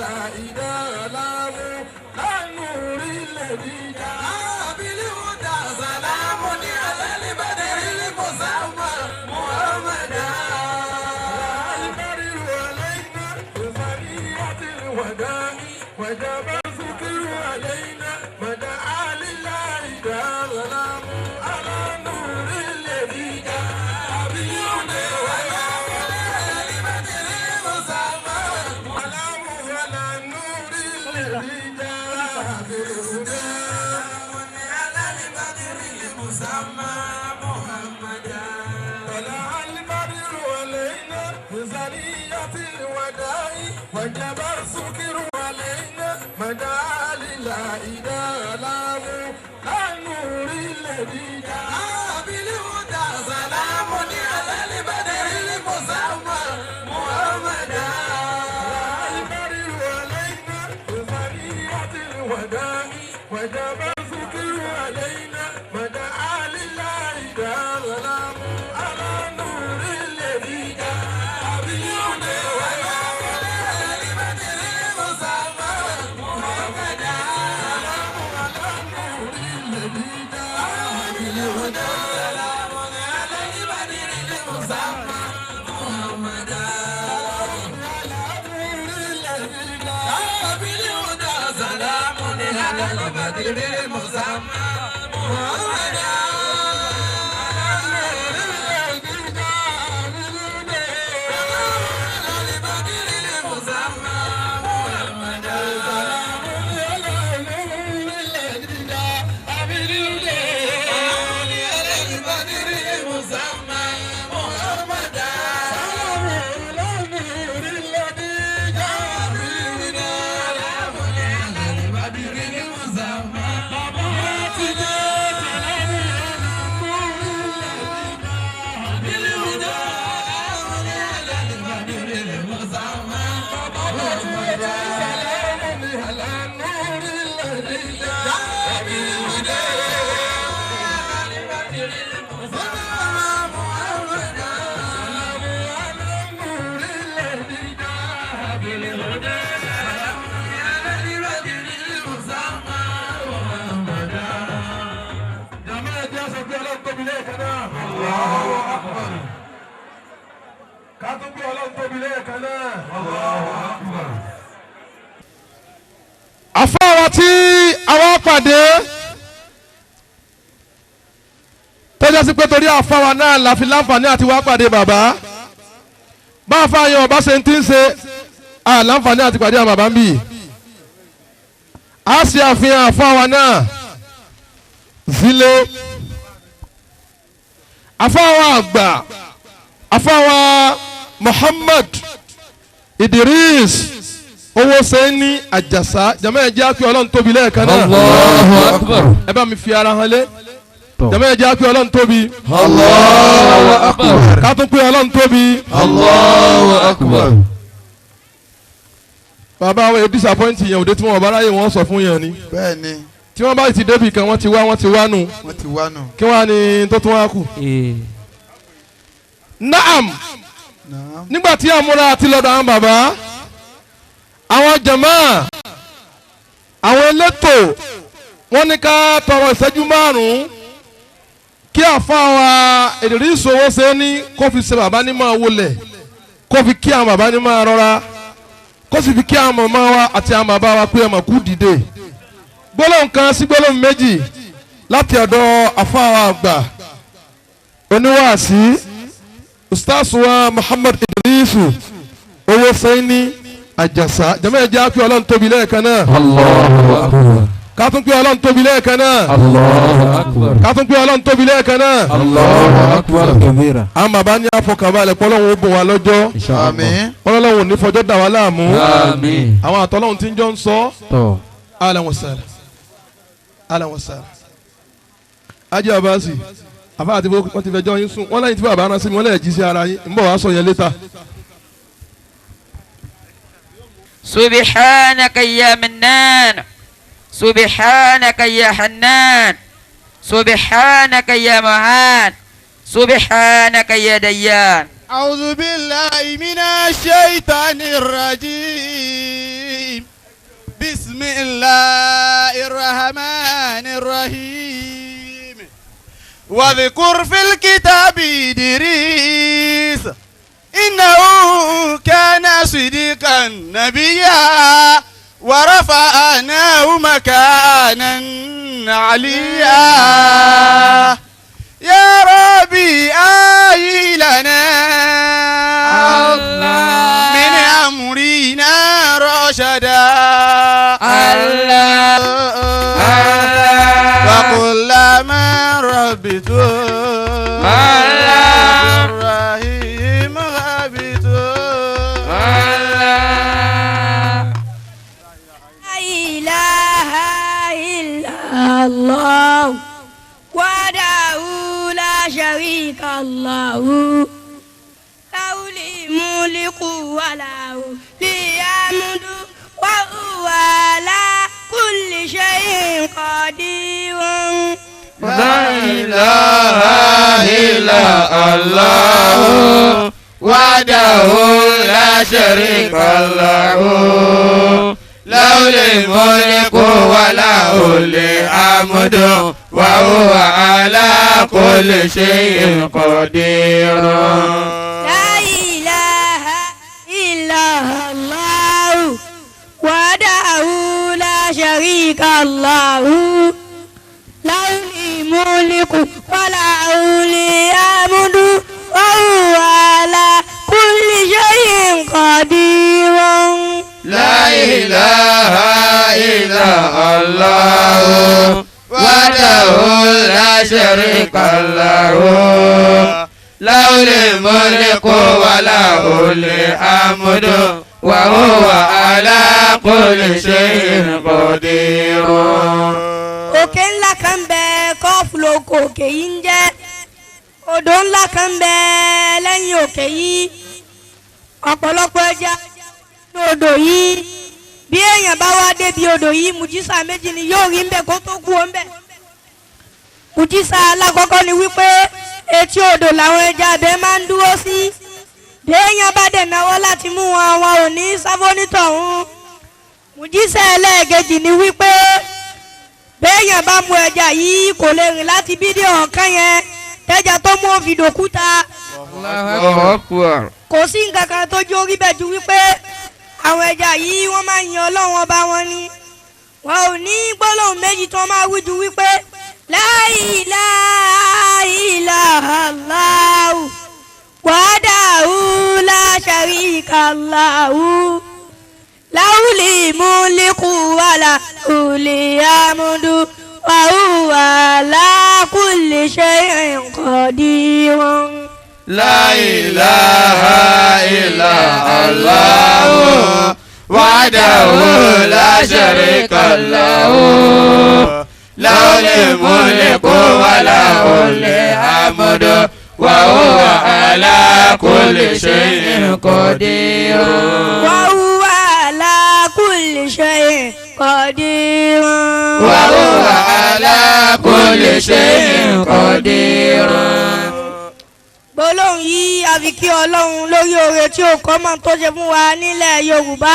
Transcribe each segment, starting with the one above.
لله سلام على النور الذي جاء بالهدى سلام على البدر المسمى محمدا. البدر علينا بثنية الوداع وجب الذكر علينا مدعا لله سلام على النور الذي جاء بالهدى سلام على البدر المسمى سلام على النور الذي جاء بالهدى على البدر المسمى محمدا. طلع البدر علينا بثنية الوداع وجب الذكر علينا مدعا لله سلام على النور الذي جاء بالهدى سلام على البدر المسمى محمدا. البدر علينا بثنية الوداع وجب الذكر علينا مدعا لله سلام على النور الذي جاء بالهدى سلام على البدر المسمى محمدا. سلام على النور الذي جاء بالهدى سلام على البدر المسمى محمدا. على النور الذي جاء بالهدى سلام على البدر المسمى محمدا. على النور الذي جاء بالهدى على البدر المسمى محمدا. سلام على النور الذي جاء بالهدى على البدر المسمى محمدا. سلام على النور الذي جاء بالهدى سلام على البدر المسمى. سلام على النور الذي جاء بالهدى على البدر المسمى محمدا. سلام على النور الذي جاء بالهدى على البدر المسمى محمدا. سلام على النور الذي جاء بالهدى سلام على البدر المسمى محمدا. Jàmáà, ẹ jẹ́ sọ pé Ọlọ́run tóbi lẹ́ẹ̀kan náà. Allahu Akbar. Ká tún gbé Ọlọ́run tóbi lẹ́ẹ̀kan náà. Allahu Akbar. Àfáà tí àwọn pàdé tọ́jà sí pé torí àfáà náà la fi láǹfààní àti wá pàdé bàbá. Bá àfáà yẹn ọba ṣe ń tí ń ṣe àláǹfààní àti pàdé àwọn bàbá ń bì. Á ṣe àfihàn àfáà náà zílé àfáà àgbà, àfáà Muhammad Idris Owó Sẹ́ni Àjàsá. Jàmáà, ẹ jẹ́ á pé Ọlọ́run tóbi lẹ́ẹ̀kan náà. Allahu Akbar. Ẹ bá mi fi ara hàn lé. Jàmáà, ẹ jẹ́ á pé Ọlọ́run tóbi. Allahu Akbar. Ká tún pé Ọlọ́run tóbi. Allahu Akbar. Bàbá wa yóò disappoint yẹn. Òde tí wọn bá ráyè, wọn sọ fún yẹn ni. Bẹ́ẹ̀ ni. Tí wọ́n bá ti débì kan, wọ́n ti wá, wọ́n ti wá nù. Wọ́n ti wá nù. Kí wọ́n á ní tó tún wá kù. Naam. Naam. Nígbà tí àmúra àti lọ́dọ̀ àwọn bàbá, àwọn jàmáà, àwọn elétò, wọ́n ní ká tọrọ ìṣẹ́jú 5 kí àfáà wa Ìdírísù Owó ṣe ní kó fi ṣe bàbá ní máa wọlé, kó fi kí àwọn bàbá ní máa rọra, kó sì fi kí àwọn màmá wa àti àwọn bàbá wa pé ẹ mà kú dìde. Gbólóhùn kan sí gbólóhùn méjì láti ọ̀dọ̀ àfáà wa àgbà, oníwàásí, Ustaz wa Muhammad Idrisu Owó Sẹ́ni Àjàsá. Jàmáà, ẹ jẹ́ á pé Ọlọ́run tóbi lẹ́ẹ̀kan náà. Allahu Akbar. Ká tún pé Ọlọ́run tóbi lẹ́ẹ̀kan náà. Allahu Akbar. Ká tún pé Ọlọ́run tóbi lẹ́ẹ̀kan náà. Allahu Akbar. Kabira. Àwọn bàbá ní àfọkànbalẹ̀ pọ́lọ́hún ó bò wá lọ́jọ́. Inshallah. Àmín. Pọ́lọ́hún ò ní fọjọ́ dà wá láàmú. Àmín. Àwọn àtọ́lọ́hún tí ń jọ ń sọ. Tọ́. Ahlan wa sahlan, ahlan wa sahlan. Ajé Abasi àfa àti wọ́n ti fẹjọ́ yín sùn, wọ́n lẹ́yìn tí bàbá rán sí mi, wọ́n lẹ́yìn jí sí ara yín, ń bọ̀ wá sọ yẹn later. سبحانك يا منان، سبحانك يا حنان، سبحانك يا معان، سبحانك يا ديان. أعوذ بالله من الشيطان الرجيم. إبراهيم واذكر في الكتاب إدريس إنه كان صديقا نبيا ورفعناه مكانا عليا. يا ربي آي لنا من أمرنا رشدا. الله وقل ما ربت الله الرحيم غابت. الله. لا إله إلا الله وحده لا شريك له، له الملك وله الحمد وهو على كل شيء قدير. لا إله إلا الله وحده لا شريك له، له الملك وله الحمد وهو على كل شيء قدير. لا إله إلا الله وحده لا شريك له، له الملك وله الحمد وهو على كل شيء قدير. لا إله إلا الله وحده لا شريك له، له الملك وله الحمد وهو على كل شيء قدير. Òkè ńlá kan bẹ, kọ́ọ̀fù lóko òkè yìí ń jẹ́. Odò ńlá kan bẹ lẹ́yìn òkè yìí, ọ̀pọ̀lọpọ̀ ẹja ní odò yìí. Bí èèyàn bá wá débi odò yìí, mùjísà méjì ni yóò rí ńbẹ kó tó kú ó ńbẹ. Mùjísà alákọ̀ọ́kọ́ ni wípé etí odò làwọn ẹja abẹ máa ń dúró sí. Bí èèyàn bá dẹ̀ náwó láti mú wọn, wọn ò ní sáfónítọ̀hún. Mùjísà ẹlẹ́ẹ̀kejì ni wípé béèyàn bá mú ẹja yìí, kò lè rìn láti bídí ọ̀kan yẹn tẹ́jà tó mú òfin dòkúta. Allahu Akbar. Kò sí nǹkan kan tó jó rí bẹ́ẹ̀ ju wípé àwọn ẹja yìí, wọ́n máa ń yan Ọlọ́run ọba wọn ni. Wọn ò ní gbólóhùn méjì tí wọ́n máa wí ju wípé la ilaha illallahu wahdahu la sharika lahu, lahul mulku wa lahul hamdu wa huwa ala kulli shay'in qadir. La ilaha illa Allah wahdahu la sharika lahu, lahul mulku wa lahul hamdu wa huwa ala kulli shay'in qadir. Wa huwa ala kulli shay'in qadir. Wa huwa ala kulli shay'in qadir. Gbólóhùn yìí, àfi kí Ọlọ́run lórí oore tí ó kọ́ mọ́ tó ṣe fún wa nílẹ̀ Yorùbá,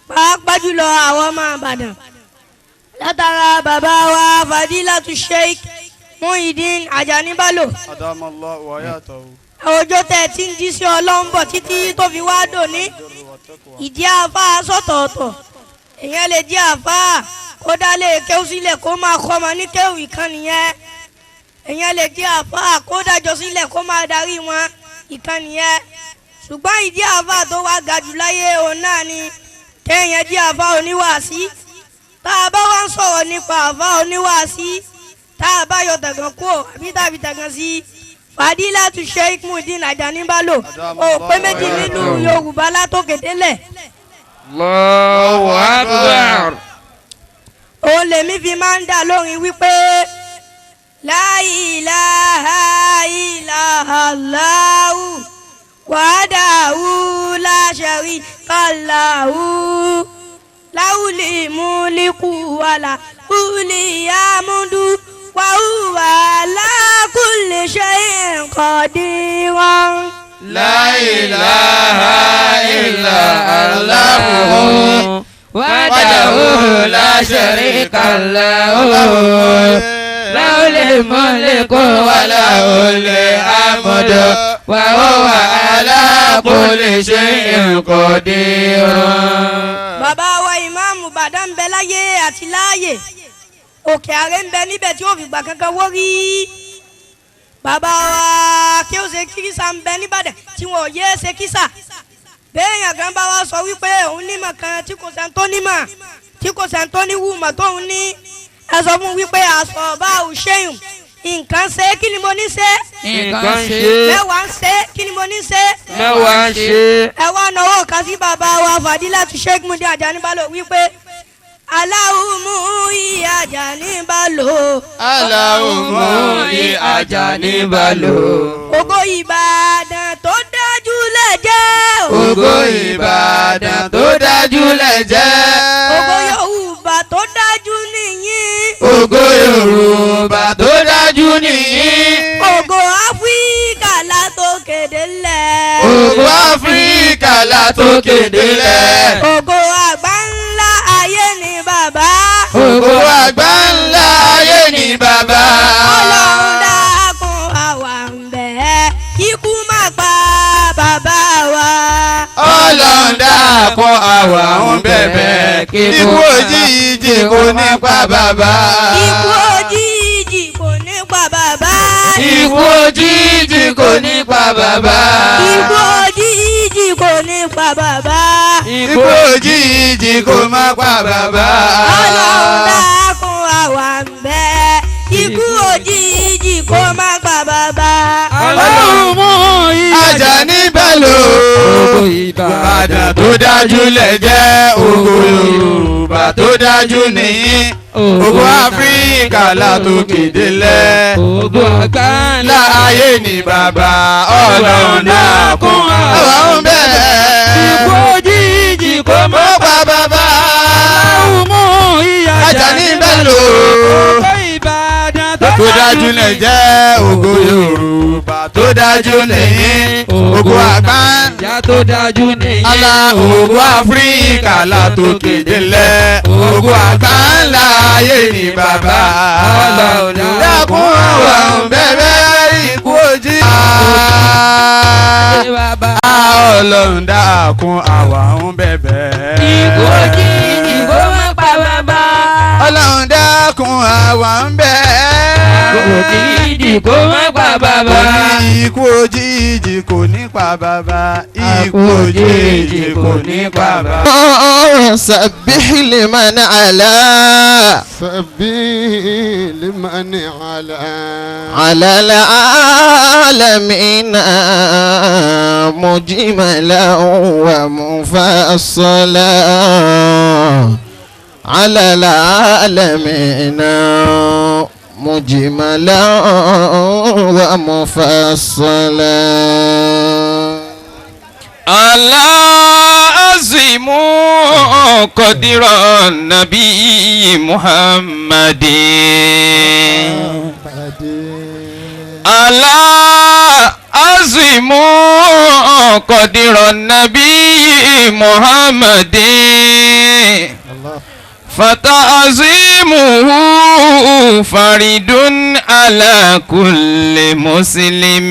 pàápàá jùlọ àwọn ọmọ Ìbàdàn, látara bàbá wa Fadilatu Sheikh Muhyiddin Ajani Bello. أدام الله وآياته. Àwùjọ tẹ̀ tí ń jí sí Ọlọ́run bọ̀ títí tó fi wá dòní. Ìdí àáfàá sọ̀tọ̀ọ̀tọ̀. Èèyàn lè jẹ́ àáfàá kó dá lé kéwú sílẹ̀, kó máa kọ́ ọmọ ní kéwú, ìkan nìyẹn. Èèyàn lè jẹ́ àáfàá kó dájọ́ sílẹ̀, kó máa darí wọn, ìkan nìyẹn. Ṣùgbọ́n ìdí àáfàá tó wá ga jù láyé, òun náà ni kéèyàn jẹ́ àáfàá oníwàásí. Tá a bá wá ń sọ̀rọ̀ nípa àáfàá oníwàásí, tá a bá yọ tẹ̀gàn kúrò àbí tàbí tẹ̀gàn sí, Fadilatu Sheikh Muhyiddin Ajani Bello ò pé méjì nínú Yorùbá látòkè délẹ̀. Allahu Akbar. Òun lèmi fi máa ń dà lórin wípé la ilaha illallahu wahdahu la sharika lahu, lahul mulku wa lahul hamdu wa huwa ala kulli shay'in qadir. La ilaha illa Allah wahdahu la شريك له له الملك وله الحمد وهو على كل شيء قدير. Bàbá wa ìmáàmù Ìbàdàn ń bẹ láyé àti láàyè, òkè ààrẹ ń bẹ níbẹ̀ tí ó fi gbà kankan wó rí. Bàbá wa kí ó ṣe kírísà ń bẹ níbàdàn tí wọn ò yé ṣe kísà. Béèyàn kan bá wa sọ wípé òun nímọ̀ kan tí kò sẹ́ni tó nímọ̀, tí kò sẹ́ni tó ní wùmọ̀ tóun ní, ẹ sọ fún wípé àṣọ bá ò ṣéyùn nǹkan ṣe, kí ni mo ní ṣe? Nǹkan ṣe. Mẹ́wàá ń ṣe, kí ni mo ní ṣe? Mẹ́wàá ń ṣe. Ẹ wá náwó kan sí bàbá wa Fadilatu Sheikh Muyideen Ajani Bello wípé Aláhùnmú Ajani Bello. Aláhùnmú Ajani Bello. Ògo Ìbàdàn tó dájú lẹ̀ jẹ́. Ògo Ìbàdàn tó dájú lẹ̀ jẹ́. Ògo Yorùbá tó dájú nìyí. Ògo Yorùbá tó dájú nìyí. Ògo Áfíríkà látòkè délẹ̀. Ògo Áfíríkà látòkè délẹ̀. Ògo àgbáńlá ayé ni bàbá. Ògo àgbáńlá ayé ni bàbá. Ọlọ́run dákun àwa ń bẹ̀ ẹ́, kíkú má pa bàbá wa. Ọlọ́run dákun àwa ń bẹ̀bẹ̀, ikú òjijì kò ní pa bàbá. Ikú òjijì kò ní pa bàbá. Ikú òjijì kò ní pa bàbá. Ikú òjijì kò ní pa bàbá. Ikú òjijì kò má pa bàbá. Ọlọ́run dákun àwa ń bẹ̀ ẹ́, ikú òjijì kò má pa bàbá. Aláhùnmú Ajani Bello. Ògo Ìbàdàn tó dájú lẹ̀ jẹ́. Ògo Yorùbá tó dájú nìyí. Ògo Áfíríkà látòkè délẹ̀. Ògo àgbáńlá Láàyè ní bàbá. Ọlọ́run dákun àwa ń bẹ̀bẹ̀. Ikú òjijì kò má Mọ́ pa bàbá. Aláhùnmú Ajani Bello. Ògo Ìbàdàn Tó dájú lẹ̀ jẹ́. Ògo Yorùbá tó dájú nìyí. Ògo àgbáńlá. Ìyá tó dájú nìyí. Alá ògo Áfíríkà látòkè délẹ̀. Ògo àgbáńlá ayé ni bàbá. Dákun àwa ń bẹ̀bẹ̀ ikú òjijì. Bàbá. Ọlọ́run dákun àwa ń bẹ̀bẹ̀. Ikú òjijì kò má pa bàbá. Ọlọ́run dákun àwa ń bẹ̀bẹ̀. Ikú òjijì kò má pa bàbá. Ikú òjijì kò ní pa bàbá. Ikú òjijì kò ní pa bàbá. سبح لمن علا سبح لمن علا على العالمين مجملا ومفصلا على العالمين مجملا ومفصلا. العظيم قدر النبي محمد العظيم قدر النبي محمد فتعظيمه فرد على كل مسلم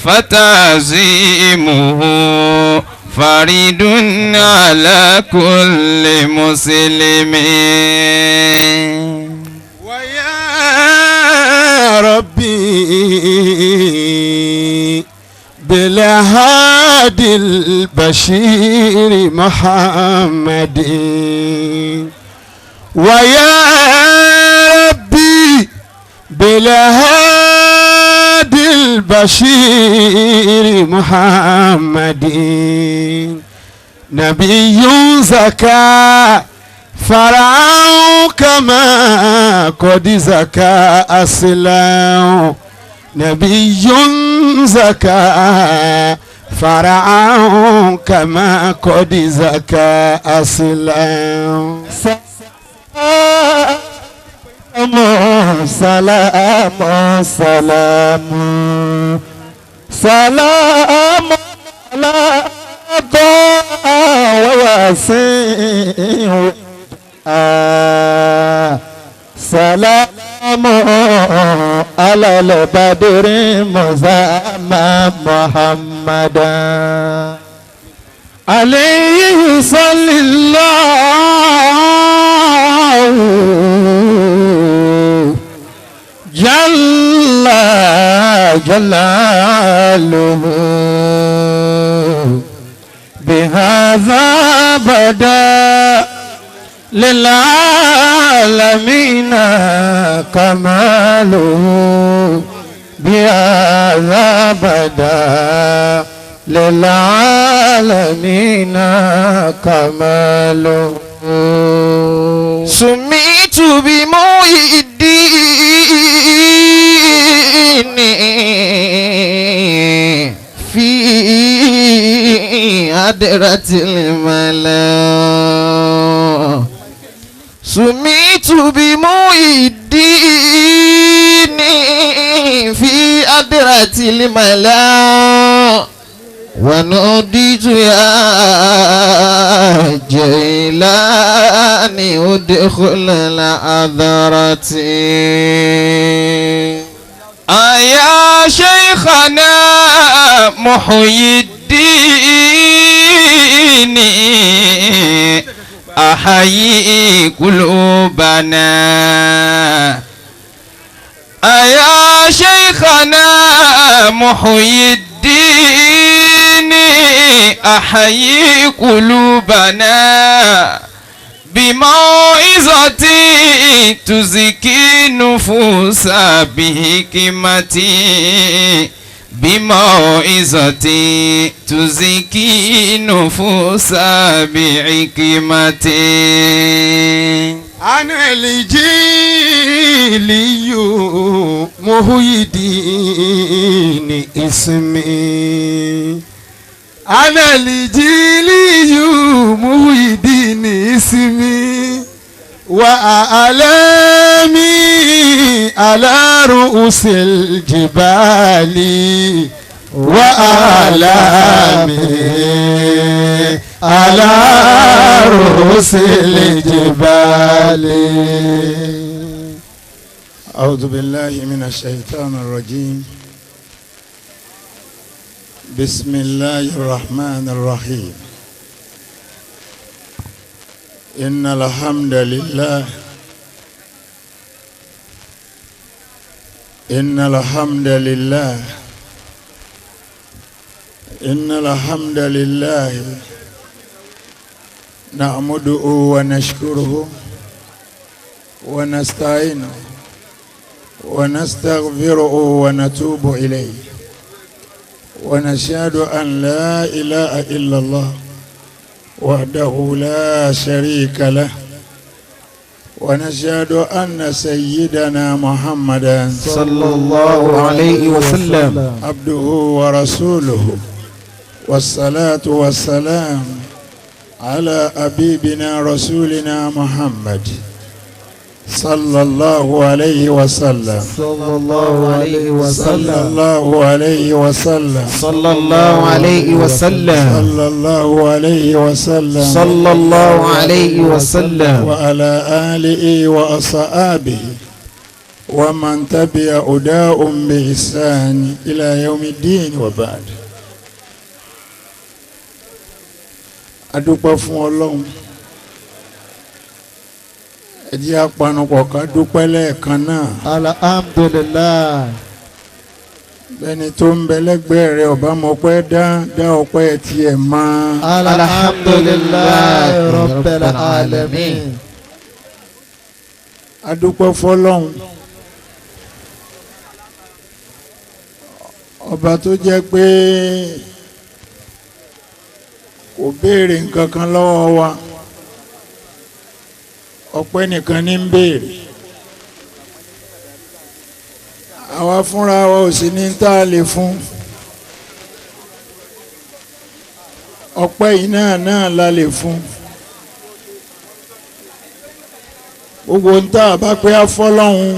فتعظيمه فرد على كل مسلم. ويا ربي بالهادي البشير محمد ويا ربي بالهادي البشير محمد نبي زكا فرعون كما قد زكا أصلا نبي زكا فرعون كما قد زكا أصلا. سلام سلام سلام على وياسين السلام على البدر مزامى محمدا عليه صلى الله جل جلاله بهذا بدا للعالمين كماله بهذا بدا للعالمين كماله. سميت بمحيي الدين في هدرة الملا سميت بمحيي الدين في هدرة الملا ونوديت يا جيلاني ادخل العذرة. يا شيخنا محيي الدين أحيي قلوبنا. يا شيخنا محيي الدين أحيي قلوبنا بموعظة تزكي النفوس بحكمتي بموعظة تزكي النفوس بحكمتي. أنا الجيلي محيي الدين اسمي أنا الجيلي محيي الدين اسمي وأعلامي على رؤوس الجبال وأعلامي على رؤوس الجبال. أعوذ بالله من الشيطان الرجيم. بسم الله الرحمن الرحيم. إن الحمد لله إن الحمد لله إن الحمد لله نعمده ونشكره ونستعينه ونستغفره ونتوب إليه ونشهد أن لا إله إلا الله وحده لا شريك له ونشهد أن سيدنا محمدا صلى الله عليه وسلم عبده ورسوله، والصلاة والسلام على حبيبنا رسولنا محمد صلى الله عليه وسلم صلى الله عليه وسلم صلى الله عليه وسلم صلى الله عليه وسلم صلى الله عليه وسلم صلى الله عليه وسلم وعلى آله وأصحابه ومن تبع هداهم بإحسان إلى يوم الدين وبعد. Adúpẹ́ fún Ọlọ́run. Ẹ jẹ́ apanupọ̀ ká dúpẹ́ lẹ́ẹ̀kan náà. Alhamdulillah. Bẹ́ẹ̀ni tó ń bẹ lẹ́gbẹ̀ẹ́ rẹ̀ ọba mọ̀pẹ́ dá dá ọpẹ́ tiẹ̀ mọ́. Alhamdulillah Rabbil alamin. Adúpẹ́ fọ́lọ́run. Ọba tó jẹ́ pé kò béèrè nǹkan kan lọ́wọ́ wa, ọpẹ́ nìkan ní ń béèrè. Àwa fúnra wa ò sì ní tá a lè fún. Ọpẹ́ yìí náà náà la lè fún. Gbogbo ń tá a bá pé á fọ́lọ́hun,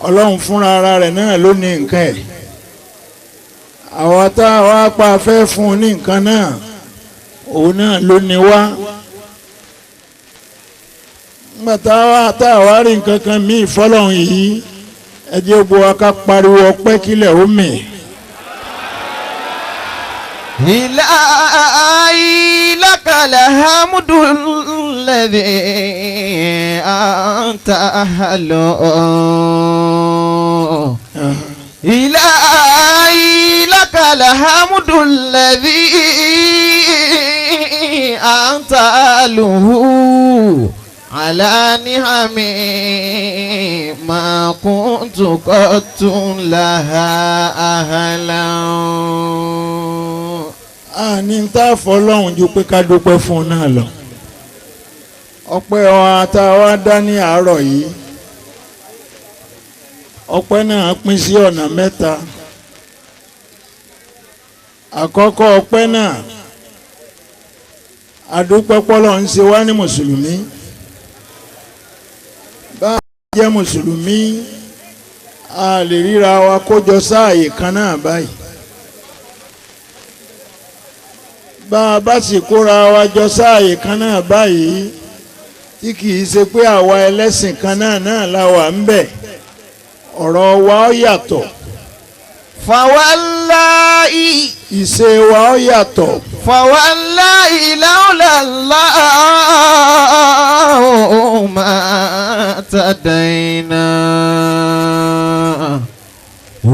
Ọlọ́run fúnra ara rẹ̀ náà ló ní nǹkan ẹ̀. Àwa tá a wá pa fẹ́ fún un ní nǹkan náà, òun náà ló ní wá. Nígbà tá a wá rí nǹkan kan míì fọlọ́run yìí, ẹ jẹ́ gbogbo wa ká pariwo ọpẹ́ kílẹ̀ ó mì. إلهي لك الحمد الذي أنت أهله. إلهي لك الحمد الذي أنت أهله على نعمي ما كنت قط لها أهلا. A ní tá a fọlọ́run ju pé ká dúpẹ́ fún un náà lọ. Ọpẹ́ wa tá a wá dá ní àárọ̀ yìí, ọpẹ́ náà pín sí ọ̀nà mẹ́ta. Àkọ́kọ́ ọpẹ́ náà, adúpẹ́ pọ́lọ́ ń ṣe wá ní mùsùlùmí. Bá a jẹ́ mùsùlùmí, a lè ríra wa kójọ sáàyè kan náà báyìí. Bá a bá sì kóra wa jọ sáàyè kan náà báyìí, tí kì í ṣe pé àwa ẹlẹ́sìn kan náà la wà ń bẹ̀, ọ̀rọ̀ wa ó yàtọ̀. Fawallahi. Ìṣe wa ó yàtọ̀. Fawallahi lawla Allahu ma tadayna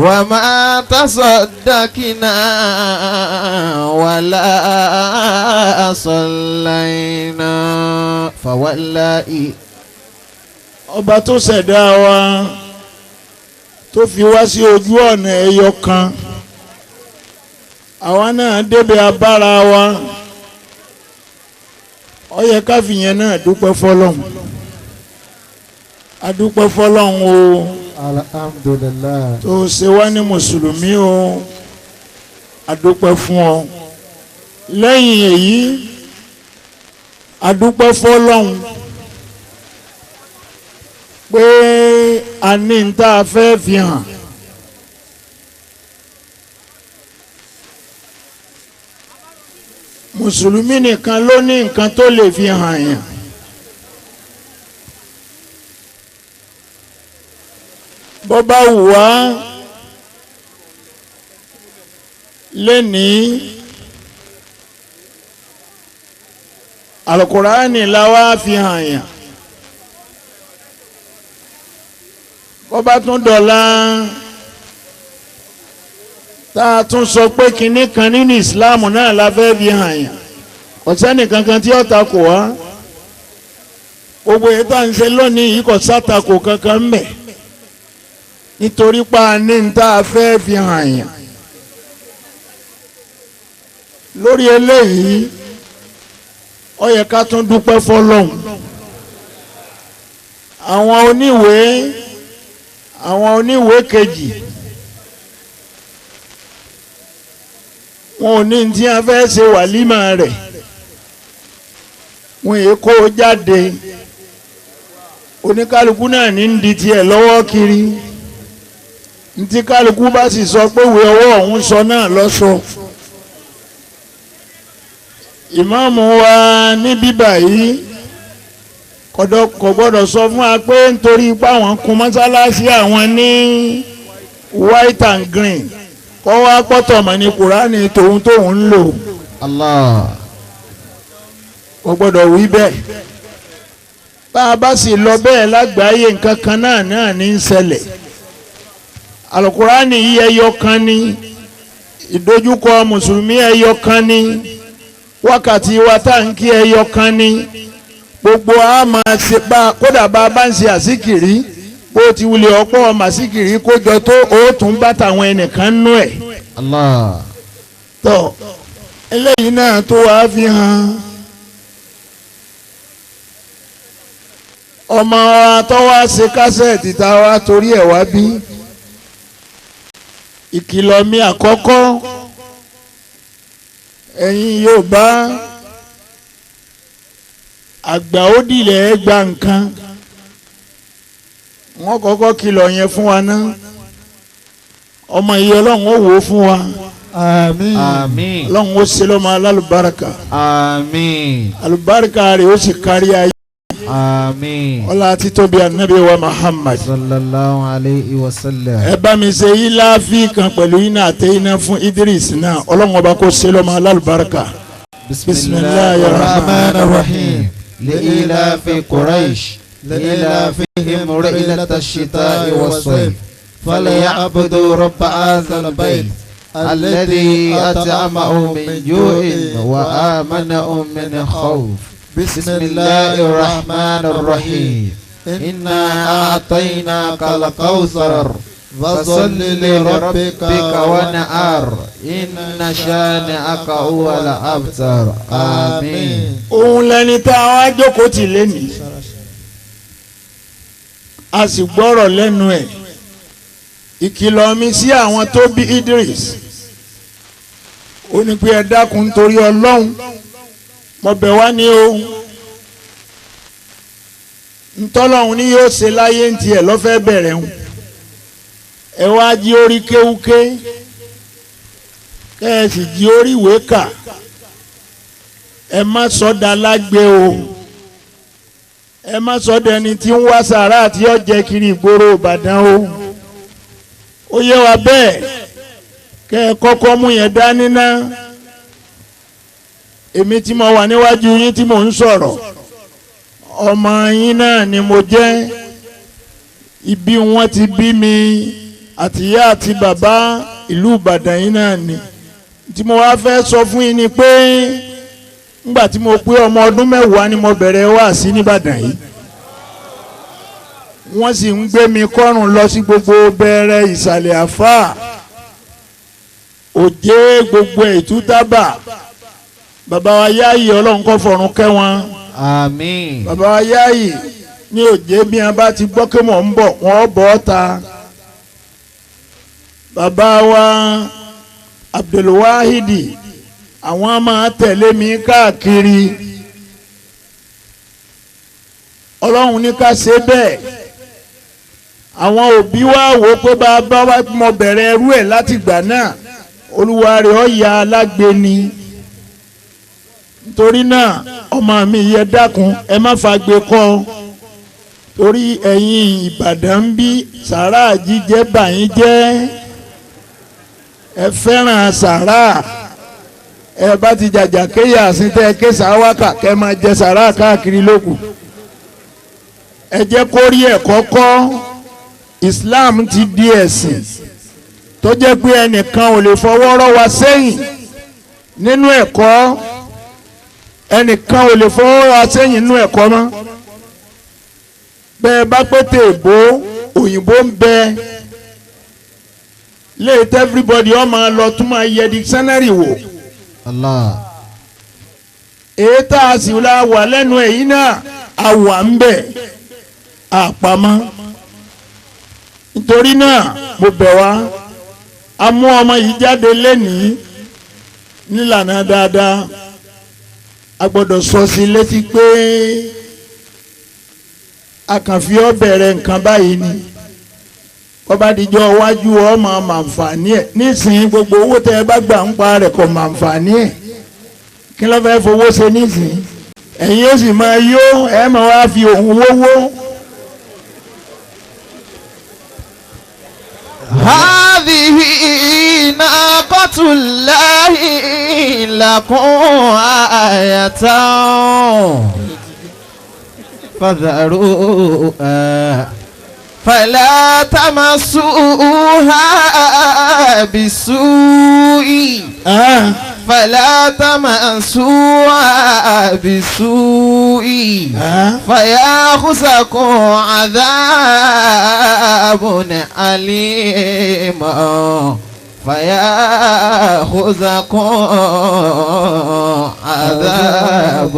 wa ma tasaddaqna wala sallayna. Fawallahi. Ọba tó ṣẹ̀dá wa tó fi wá sí ojú ọ̀nà ẹyọ kan, àwa náà débẹ̀ abára wa, ó yẹ ká fìyẹn náà dúpẹ́ fọlọ́hún. A dúpẹ́ fọlọ́hún o. Alhamdulillah. Tó ṣe wá ní mùsùlùmí o, a dúpẹ́ fún ọ. Lẹ́yìn èyí, a dúpẹ́ fọlọ́hún pé a ní n tá a fẹ́ fi hàn. Mùsùlùmí nìkan ló ní nǹkan tó lè fi hàn yàn. Bó bá wù wá lénìí, Al-Kùránì la wá fi hàn yàn. Bó bá tún dọ̀la, tá a tún sọ pé kinní kan nínú ìsìláàmù náà la fẹ́ fi hàn yàn, kò sẹ́ni kankan tí ó takò wá. Gbogbo èyí tá à ń ṣe lónìí yìí kò sátakò kankan mbẹ̀, nítorí pa ní n tá a fẹ́ fi hàn yàn. Lórí eléyìí, ó yẹ ká tún dúpẹ́ fọlọ́hún. Àwọn oníwèé kejì, wọn ò ní tí a fẹ́ ṣe wàlímà rẹ̀, wọn èé kó o jáde. Oníkálukú náà ní ń di tiẹ̀ lọ́wọ́ kiri. Ntí kálukú bá sì sọ pé ìwé ọwọ́ òun sọ náà lọ́sọ. Ìmáàmù wa ní bíbà yìí kò gbọ́dọ̀ sọ fún wa pé nítorí pé àwọn kun mọ́sálásí àwọn ní white and green, kọ́ wá pọ́tọ̀ mọ́ ní Kùránì tòun tóun ń lò. Allah. Kò gbọ́dọ̀ wí bẹ́ẹ̀. Bá a bá sì lọ bẹ́ẹ̀ lágbàáyé, nǹkan kan náà ní í ṣẹlẹ̀. Àlùkùránì yìí ẹyọ kan ní, ìdojúkọ mùsùlùmí ẹyọ kan ní, wákàtí wa táǹkì ẹyọ kan ní, gbogbo a máa ṣe bá kódà bá a bá ń ṣe àsìkìrí, bó ti wulẹ̀ ọ̀pọ̀ màsìkìrí kójọ tó o tún bá tàwọn ẹnìkan nú ẹ̀. Allah. Tọ́ eléyìí náà tó wàá fi hàn ọmọ wa tó wá ṣe kásẹ̀tì tá a wá torí ẹ̀ wá bí. Ìkìlọ̀ mi àkọ́kọ́, ẹ̀yin Yorùbá àgbà ó dìlẹ̀ ẹ gba nǹkan, wọ́n kọ́kọ́ kìlọ̀ yẹn fún wa náà. Ọmọ yìí Ọlọ́run ó wò ó fún wa. Àmín. Àmín. Ọlọ́run ó ṣe lọ́mọ alálùbáríkà. Àmín. Àlùbáríkà rẹ̀ ó sì kárí ayé. Àmín. Ọlá títóbi anabi wa Muhammad. Sallallahu alayhi wa sallam. Ẹ bá mi ṣe yíláàfin kan pẹ̀lú iná àti iná fún Idris náà, ọlọ́run ọba kó ṣe lọ́mọ alálùbáríkà. Bisimilahi rahman rahim. لإيلاف قريش لإيلافهم رحلة الشتاء والصيف فليعبدوا رب هذا البيت الذي أطعمهم من جوع وآمنهم من خوف. بسم الله الرحمن الرحيم. إنا أعطيناك الكوثر فصل لربك وانحر إن شانئك هو الأبتر. آمين. Òun lẹni tá a wá jókòó tì lẹ́nìí, a sì gbọ́rọ̀ lẹ́nu ẹ̀. Ìkìlọ̀ mi sí àwọn tó bí Idris, ó ní pé ẹ dákun nítorí Ọlọ́run, mo bẹ̀ wá ní o, ntọ́lọ́hún ni yóò ṣe láyé ń tiẹ̀ lọ́fẹ́ bẹ̀rẹ̀ ń ẹ wá jí orí kéwúké, kẹ́ ẹ sì jí orí ìwé kà, ẹ má sọ́dà lágbè o, ẹ má sọ́dà ẹni tí ń wá sàrà àti ọ̀jẹ̀ kiri ìgboro Ìbàdàn o. Ó yẹ wa bẹ́ẹ̀, kẹ́ ẹ kọ́kọ́ mú yẹn dání ná. Èmi tí mo wà níwájú yín tí mò ń sọ̀rọ̀, ọmọ yín náà ni mo jẹ́. Ibi wọn ti bí mi àtìyá àti bàbá, ìlú Ìbàdàn yín náà ni. Tí mo wá fẹ́ sọ fún yín ni pé ńgbà tí mo pé ọmọ ọdún 10 ni mo bẹ̀rẹ̀ wáàsí nìbàdàn yìí. Wọ́n sì ń gbé mi kọ́rùn lọ sí gbogbo bẹ̀rẹ̀ ìsàlẹ̀ àfáà, òjé, gbogbo ìtútàbà. Bàbá wa Yáyì, Ọlọ́run kó fọ̀run kẹ́ wọn. Àmín. Bàbá wa Yáyì ní òjé, bí wọn bá ti gbọ́ pé mò ń bọ̀, wọ́n bọ̀ ọ́ ta. Bàbá wa Abdulwahidi, àwọn máa tẹ̀lé mi káàkiri. Ọlọ́run ní ká ṣe bẹ́ẹ̀. Àwọn òbí wa wò pé bàbá wa mọ bẹ̀rẹ̀ ẹrú ẹ̀ láti gbà náà, olúwa rẹ̀ ọ́ ya alágbe ni. Nítorí náà, ọmọ mi yẹ, dákun, ẹ má fagbe kọ́, torí ẹ̀yin Ìbàdàn ń bí, sàrà jíjẹ bàyín jẹ́. Ẹ fẹ́ràn sàrà. Ẹ bá ti jàjà kéyà sí tẹ́ ẹ ké sàwákà, kẹ́ máa jẹ sàrà káàkiri lókù. Ẹ jẹ́ kó rí ẹ̀kọ́ kọ́. Islam ti di ẹ̀sìn tó jẹ́ pé ẹnìkan ò lè fọwọ́ rọ́ wa sẹ́yìn nínú ẹ̀kọ́. Ẹnìkan ò lè fọwọ́ rọ́ wa sẹ́yìn nínú ẹ̀kọ́ mọ́. Bẹ́ẹ̀ bá pété èbó, òyìnbó ń bẹ léètò, everybody ó máa lọ tún máa yẹ dictionary wò. Allah. Èyí tá a sì la wà lẹ́nu èyí náà, a wà ń bẹ̀ àpamọ́. Nítorí náà, mo bẹ̀ wá, a mú ọmọ yìí jáde lẹ́nìí nílànà dáadáa. A gbọ́dọ̀ sọ sí létí pé a kàn fi ọ́ bẹ̀rẹ̀ nǹkan báyìí ni, bọ́bá dijọ́ iwájú, ọmọ màǹfààní ẹ̀. Nísìnyí, gbogbo owó tẹ́ ẹ bá gbà ń pa rẹ̀ kò màǹfààní ẹ̀. Kí ló fẹ́ fowó ṣe nísìnyí? Ẹ̀yin ó sì máa yó, ẹ̀ máa wá fi òun wówó. هذه ناقة الله لكم آية فذروها فلا تمسوها بسوء فلا تمسوها بسوء فيأخذكم عذاب أليم، فيأخذكم عذاب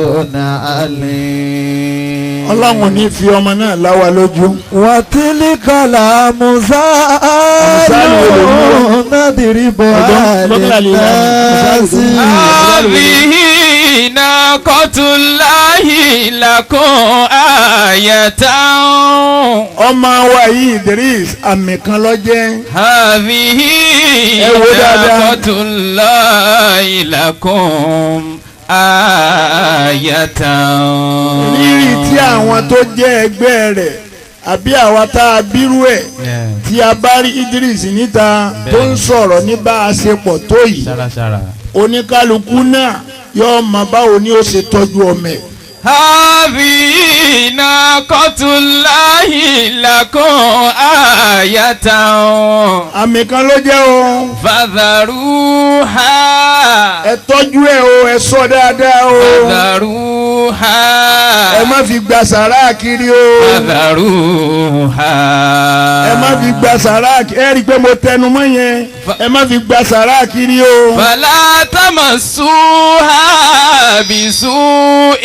أليم. Ọlọ́run ní fi ọmọ náà láwa lójú. وتلك الأمثال نضربها للناس. هذه ناقة الله لكم آية. Ọmọ wa yìí Idris, àmì kan ló jẹ́. هذه Ẹ wo dáadáa. ناقة الله لكم آية. Rírì tí àwọn tó jẹ́ ẹgbẹ́ rẹ̀ àbí àwa tá a bírú ẹ̀ tí a bá rí Idris níta tó ń sọ̀rọ̀ ní bá a ṣe pọ̀ tó yìí, Sárasára. oníkálukú náà yóò mọ báwo ni ó ṣe tọ́jú ọmọ ẹ̀. هذه ناقة الله لكم آية. Àmì kan ló jẹ́ o. فذروها. Ẹ tọ́jú ẹ o, ẹ sọ dáadáa o. فذروها. Ẹ má fi gba sàrá kiri o. فذروها. Ẹ má fi gba sàrá kiri, ẹ rí i pé mo tẹnu mọ́ yẹn, ẹ má fi gba sàrá kiri o. فلا تمسوها بسوء.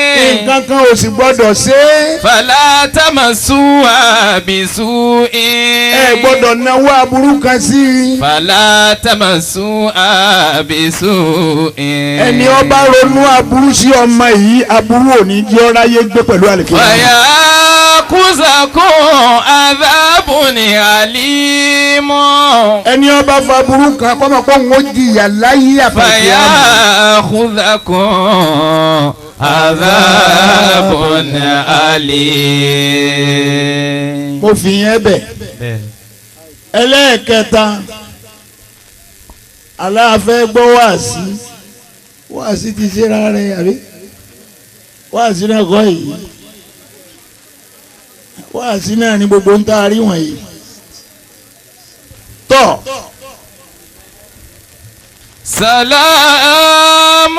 Nǹkan kan ò sì gbọ́dọ̀ ṣe é. فلا تمسوها بسوء. Ẹ gbọ́dọ̀ náwó aburú kan sí i. فلا تمسوها بسوء. Ẹni ó bá ronú aburú sí ọmọ yìí, aburú ò ní jẹ́ ọ́ráyé gbé pẹ̀lú àlèkè. فيأخذكم عذاب أليم. Ẹni ó bá fa aburú kan kọ́mọ pé òun ó jìyà láyé àfàkì àmọ́. فيأخذكم عذاب أليم. Mo fi yẹn bẹ̀. Ẹlẹ́ẹ̀kẹta, aláàfẹ́ gbọ́ wáàsí, wáàsí ti ṣera rẹ̀ àbí wáàsí náà kọ́ yìí, wáàsí náà ní gbogbo ń tá a rí wọ̀nyí. Tọ́. سلام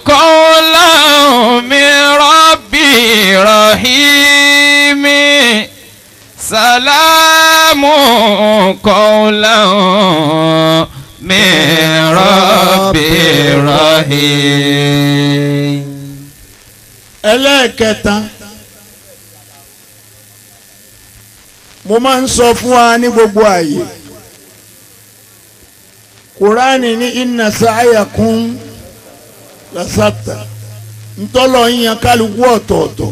قولا من ربي رحيم. سلام قولا من ربي رحيم. Ẹlẹ́ẹ̀kẹta, mo máa ń sọ fún wa ní gbogbo ààyè, Kùránì ní inna sa'yakum lashatta, ntọ́lọ̀ ń yan kálukú ọ̀tọ̀ọ̀tọ̀.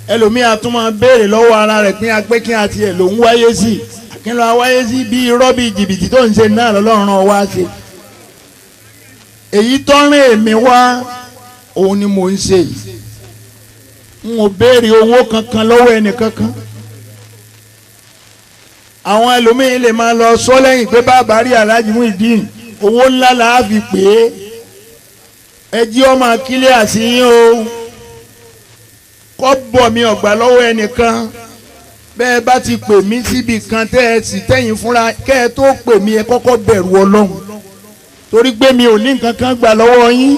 Ẹlòmíì a tún máa béèrè lọ́wọ́ ara rẹ̀ pín agbé kí àti ẹ̀ ló ń wáyé sí, kí ló wáyé sí bí irọ́ bí jìbìtì tó ń ṣe náà lọ́lọ́run wá ṣe. Èyí tọ́rin èmi wá òun ni mò ń ṣe yìí. N ò béèrè owó kankan lọ́wọ́ ẹnì kankan. Àwọn ẹlòmíín lè máa lọ sọ lẹ́yìn pé bàbá rí Alhaji Muideen, owó ńlá là á fi pè é. Ẹ jí ọmọ akílẹ̀ àṣìyìn o, kọ́ bọ̀ mi ọ̀gbà lọ́wọ́ ẹnìkan. Bẹ́ẹ̀ bá ti pè mí síbi kan tẹ́ ẹ sì tẹ́yìn fúnra kẹ́ ẹ tó pè mí, ẹ kọ́kọ́ bẹ̀rù Ọlọ́run, torí pé mi ò ní nǹkan kan gbà lọ́wọ́ yín.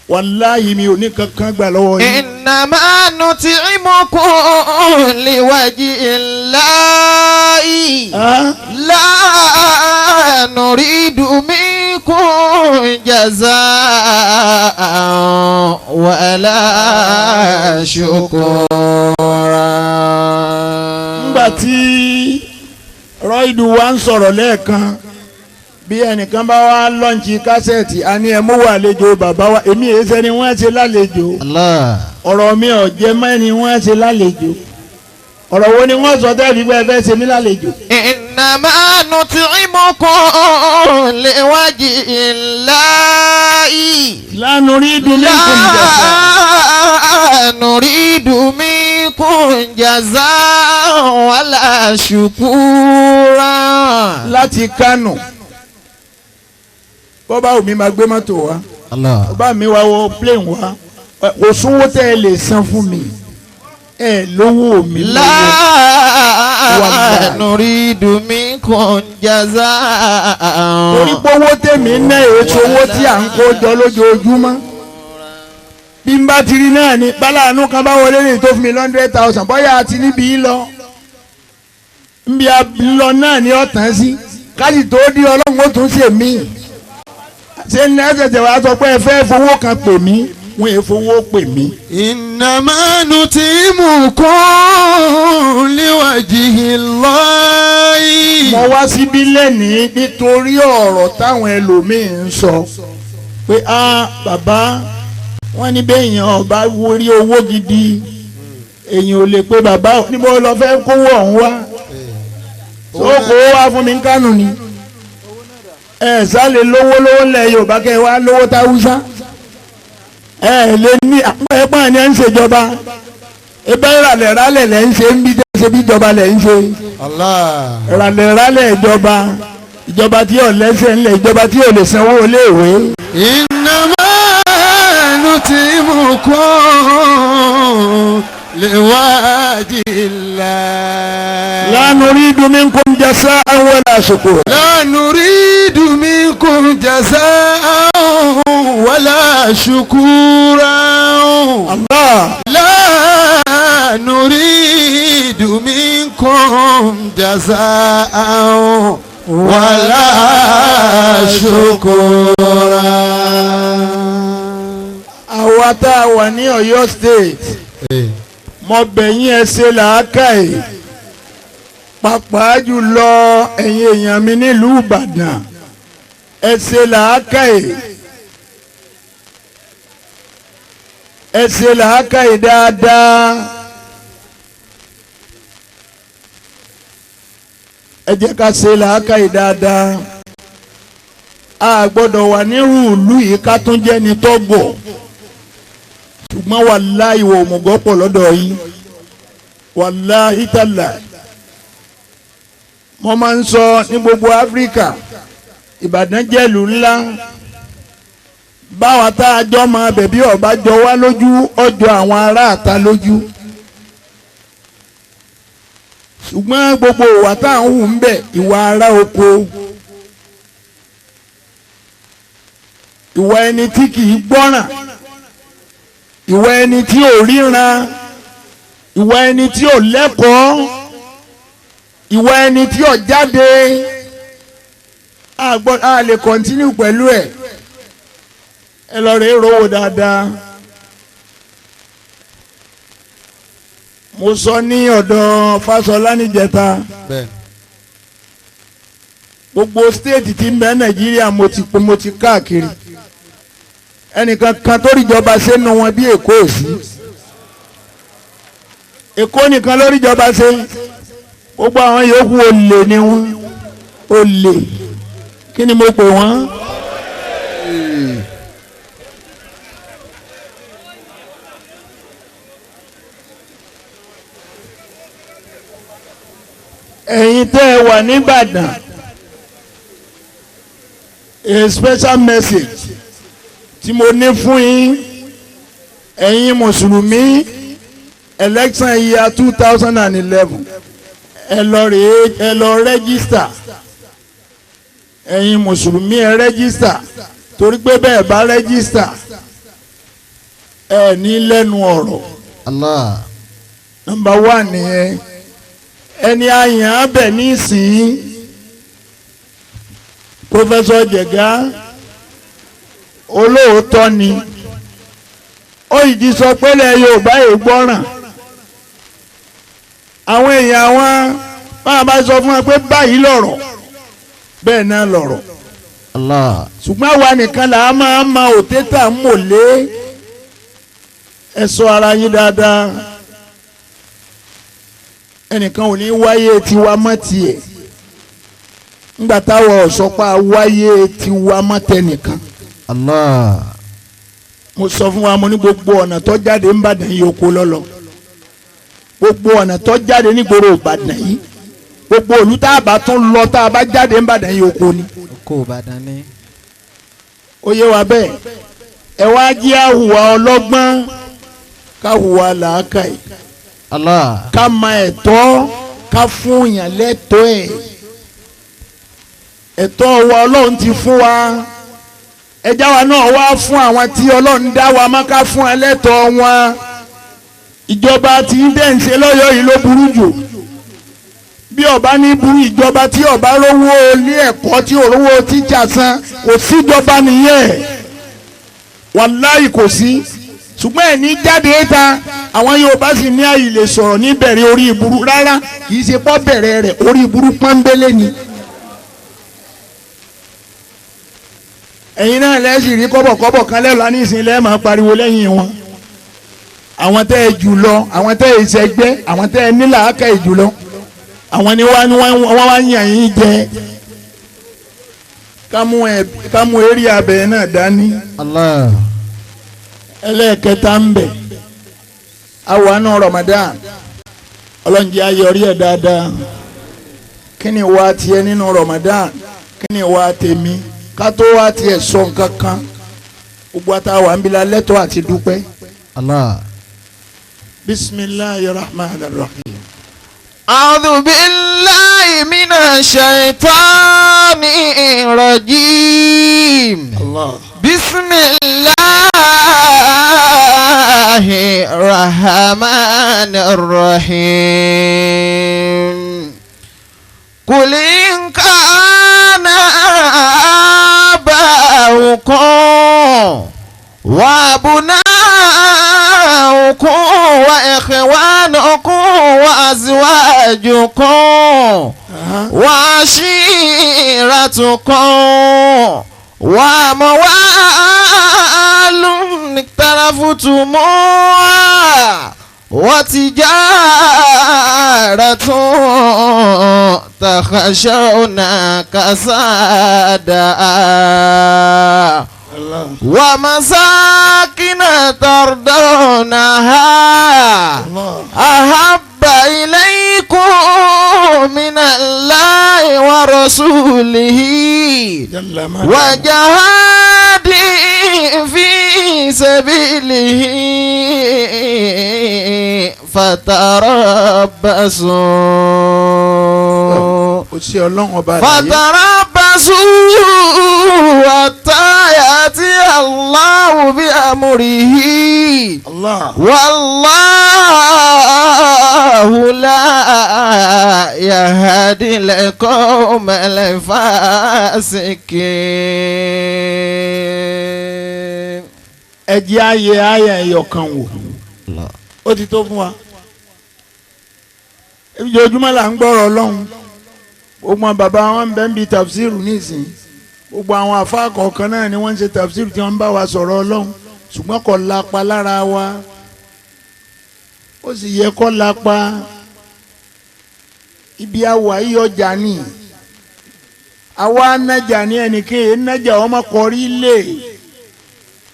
Wàláyé, mi ò ní nǹkan kan gbà lọ́wọ́ yín. إنما نطعمكم لوجه الله لا نريد منكم جزاء ولا شكورا. Nígbà tí rọ́ìdù wa ń sọ̀rọ̀ lẹ́ẹ̀kan, bí ẹnìkan bá wá launch cassette, a ní ẹ mú wà àlejò bàbá wa. Èmi èyí sẹ́ni wọ́n ṣe lálejò. Allah. Ọ̀rọ̀ mi ò jẹ́ mẹ́ni wọ́n ṣe lálejò. Ọ̀rọ̀ wo ni wọ́n sọ tẹ́lẹ̀ fífẹ́ fẹ́ ṣe mí lálejò? إنما نطعمكم لوجه الله لا نريد منكم جزاء. لا نريد منكم جزاء ولا شكورا. Láti Kánò, bọ́bá omi máa gbé mọ́tò wá. Allah. Bọ́bá mi wá wọ plane wá, kò sówó tẹ́ ẹ lè san fún mi, ẹ lówó mi lọ́wọ́. لا Wallahi. نريد منكم جزاء. Torí pé owó tèmi ń ná èso owó tí à ń kó jọ lójoojúmọ́. Bí n bá ti rí náà ni báláàánú kan bá wọlé lè tó fún mi 100,000, bóyá àti níbi yìí lọ nbí a lọ náà ni ọ̀tàn sí káyì tó di Ọlọ́run ó tún ṣe mí. Ṣé ní ẹsẹ̀sẹ̀ wàá sọ pé ẹ fẹ́ fowó kan pè mí? Wọ́n yẹ fowó pè mí. إنما نطعمكم لوجه الله. Mo wá síbí lẹ́nìí nítorí ọ̀rọ̀ táwọn ẹlòmíín ń sọ pé a bàbá wọ́n ní bẹ́ẹ̀yàn ọba rí owó gidi, èèyàn ò lè pé bàbá níbo lọ fẹ́ kówó ọ̀hún wá tó kówó wá fún mi ń Kánò ni. Ẹ sálẹ̀ lówó lówó ńlẹ̀ Yorùbá kẹ́ ẹ wá lówó táwùsá. Ẹ lè ní ẹ̀pọ̀n ni ẹ ń ṣèjọba. Ebe ralẹ̀ ralẹ̀ lẹ̀ ń ṣe ń bí ṣe bí ìjọba lẹ̀ ń ṣe. Allah. Ralẹ̀ ralẹ̀ ìjọba. Ìjọba tí yóò lẹ́sẹ̀ ńlẹ̀, ìjọba tí yóò lè sanwó iléèwé. إنما نطعمكم لوجه الله. La nuridu minkum jasa'an wala shukura. لا نريد منكم جزاء ولا شكورا. Allah. لا نريد منكم جزاء ولا شكورا. Àwa tá a wà ní Ọ̀yọ́ state, mo bẹ̀ yín, ẹ ṣe làákàyè, pàápàá jùlọ ẹ̀yin èèyàn mi nílùú Ìbàdàn, ẹ ṣe làákàyè, ẹ ṣe làákàyè dáadáa. Ẹ jẹ́ ká ṣe làákàyè dáadáa. A gbọ́dọ̀ wà nírú ìlú yìí ká tún jẹ́ ni tọ́gbọ̀, ṣùgbọ́n wàláhì ìwà òmùgọ̀ pọ̀ lọ́dọ̀ yín, wàláhì tàlà. Mo máa ń sọ ní gbogbo Áfíríkà, Ìbàdàn jẹ́ ìlú ńlá. Báwa tá a jọ máa bẹ̀bí ọba jọ wá lójú, ọjọ́ àwọn aráàta lójú, ṣùgbọ́n gbogbo ìwà tá à ń hù ń bẹ̀, ìwà ará oko, ìwà ẹni tí kì í gbọ́ràn, ìwà ẹni tí ò ríran, ìwà ẹni tí ò lẹ́kọ̀ọ́, ìwà ẹni tí ò jáde. A gbọ́ a lè kọ́ntínú pẹ̀lú ẹ̀. Ẹ lọ rèé rówó dáadáa. Mo sọ ní ọ̀dọ̀ Fáṣọlá níjẹta, gbogbo stéètì tí ń bẹ Nàìjíríà mo ti káàkiri, ẹnìkan kan tó ríjọba sínú wọn bí Èkó ò sí. Èkó nìkan ló ríjọba ṣe, gbogbo àwọn yòókù olè ni wọn. Olè kí ni mo pè wọ́n? Ẹ̀yin tẹ́ ẹ wà nìbàdàn, a special message tí mo ní fún yín, ẹ̀yin mùsùlùmí, election year 2011, ẹ lọ rèé, ẹ lọ register. Ẹ̀yin mùsùlùmí, ẹ register, torí pé bẹ́ẹ̀ bá register, ẹ ní lẹ́nu ọ̀rọ̀. Allah. Number one nìyẹn. Ẹni àyàn abẹ nísìnyí, Professor Jega, olóòótọ́ ni. Ó yìí ti sọ pé ilẹ̀ Yorùbá yìí gbọ́ràn. Àwọn èèyàn wọn máa bá sọ fún wọn pé báyìí lọ̀rọ̀, bẹ́ẹ̀ náà lọ̀rọ̀. Allah. Ṣùgbọ́n àwa nìkan là á máa ma òtétà ń mọ̀lé. Ẹ ṣọ́ ara yín dáadáa. Ẹnìkan ò ní wáyé tiwa mọ́ tiẹ̀ ńgbà táwọn ọ̀sọ́pá wáyé tiwa mọ́ tẹnìkan. Allah. Mo sọ fún wa, mo ní gbogbo ọ̀nà tó jáde ń Ìbàdàn yìí, oko lọ́lọ́. Gbogbo ọ̀nà tó jáde nígboro Ìbàdàn yìí, gbogbo òlú tá a bá tún lọ, tá a bá jáde ń Ìbàdàn yìí, oko ni. Oko Ìbàdàn ni. Ó yé wa bẹ́ẹ̀. Ẹ wá jí àhùwà ọlọ́gbọ́n, ká hùwà làákàyè. Allah. Ká mọ ẹ̀tọ́, ká fún yàn lẹ́tọ́ ẹ̀. Ẹ̀tọ́ wa Ọlọ́run ti fún wa, ẹjá wa náà wá fún àwọn tí Ọlọ́run dá wa mọ́, ká fún ẹ lẹ́tọ́ wọn. Ìjọba tí ń dẹ̀ ń ṣe lọ́yọ̀ọ́ yìí ló burú jù. Bí ọba ní burú, ìjọba tí ọba rówó ilé ẹ̀kọ́, tí òrówó tíjà san, kò síjọba nìyẹn, wàláì kò sí. Ṣùgbọ́n ẹ̀ ní jáde ta, àwọn Yorùbá sì ní àyè lè sọ̀rọ̀ níbẹ̀rẹ̀ orí ìburú rárá, kì í ṣe pọ́ bẹ̀rẹ̀ rẹ̀, orí ìburú pọ́nbélé ni. Ẹ̀yin náà lẹ́sìn rí kọ́bọ̀kọ́bọ̀ kan lẹ́la nísìnyí, lẹ́ẹ̀ máa pariwo lẹ́yìn wọn. Àwọn tẹ́ ẹ jù lọ, àwọn tẹ́ ẹ ṣẹgbẹ́, àwọn tẹ́ ẹ nílàákà ẹ jù lọ, àwọn ni wọ́n wá yàn yín jẹ. Ká mú eré abẹ náà dání. Allah. Ẹlẹ́ẹ̀kẹta ń bẹ̀, àwa nù Ramadan, ọlọ́njẹ́ ayọ̀rí ẹ̀ dáadáa. Kí ni wàá tiẹ̀ nínú Ramadan? Kí ni wàá tèmi? Ká tó wàá tiẹ̀ sọ nǹkan kan, gbogbo àtàwọn àǹbílà lẹ́tọ̀ọ́ àti dúpẹ́. Allah. Bismillahir Rahmanir Rahim. أعوذ بالله من الشيطان الرجيم. Allah. بسم الله الرحمن الرحيم. قل إن كان آباؤكم وأبناؤكم وإخوانكم وأزواجكم وعشيرتكم وأموال اقترفتموها وتجارة تخشون كسادها ومساكن ترضونها أحب إليكم من الله ورسوله وجهاد في سبيله فتربصوا فتربصوا حتى يأتي الله بأمره والله لا يهدي القوم الفاسقين. Ẹ jẹ́ ayé ayé ẹyọ kan wò, ó ti tó fún wa. Ojoojúmọ́ là ń gbọ́rọ̀ Ọlọ́run. Gbogbo àwọn bàbá wọn bẹ́ẹ̀ ń bi tafsiru nísìnyí, gbogbo àwọn àfáà kọ̀ọ̀kan náà ni wọ́n ń ṣe tafsiru tí wọ́n ń bá wa sọ̀rọ̀ Ọlọ́run, ṣùgbọ́n kò lapa lára wa, ó sì yẹ kó lapa. Ibi àwọ̀ ayé ọjà ni àwa anájà ní ẹnìkan èyí nájà ọmọ kọrí lé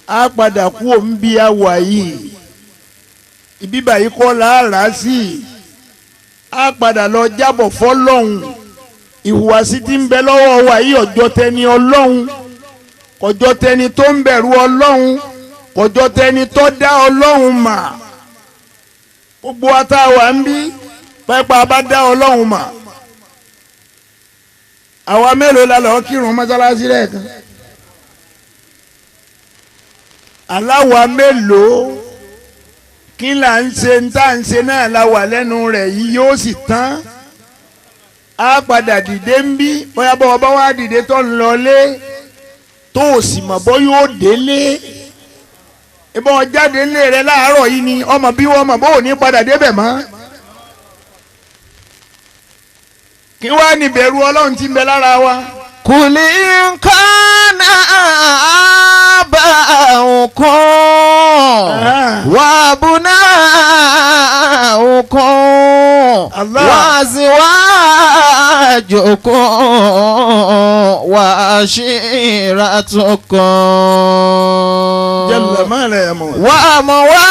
a padà kú òun bí àwọ̀ yìí, ibi báyìí kọ́ làárà sí, a padà lọ jábọ̀ fọlọ́hún. Ìhùwàsí tí ń bẹ lọ́wọ́ wa yìí ọjọ́ tẹni Ọlọ́hun, kọjọ́ tẹni tó ń bẹ̀rù Ọlọ́hun, kọjọ́ tẹni tó dá Ọlọ́hun mà. Gbogbo àtàwà ń bí pẹ́pẹ́ bá dá Ọlọ́hun mà. Àwa mélòó la lọ́ọ́ kírun mọ́sálásí lẹ́ẹ̀kan? Aláwa mélòó? Kí là ń ṣe? Ń tá ń ṣe náà la wà lẹ́nu rẹ̀ yìí, yóò sì tán. A padà dìde ń bí, bóyá bọ́ ọba wa dìde tó ń lọlé tó o sì mọ̀ bọ́ yóò délé. Ìbọn jáde ńlé rẹ láàárọ̀ yìí ni ọmọ bí wọ́n mọ̀ bó ò ní padà débẹ̀ mọ́. Kí wàá ní bẹ̀rù Ọlọ́run tí ń bẹ lára wa. قل إن كان آباؤكم وأبناؤكم وأزواجكم وعشيرتكم جل ما لا يموت وأموال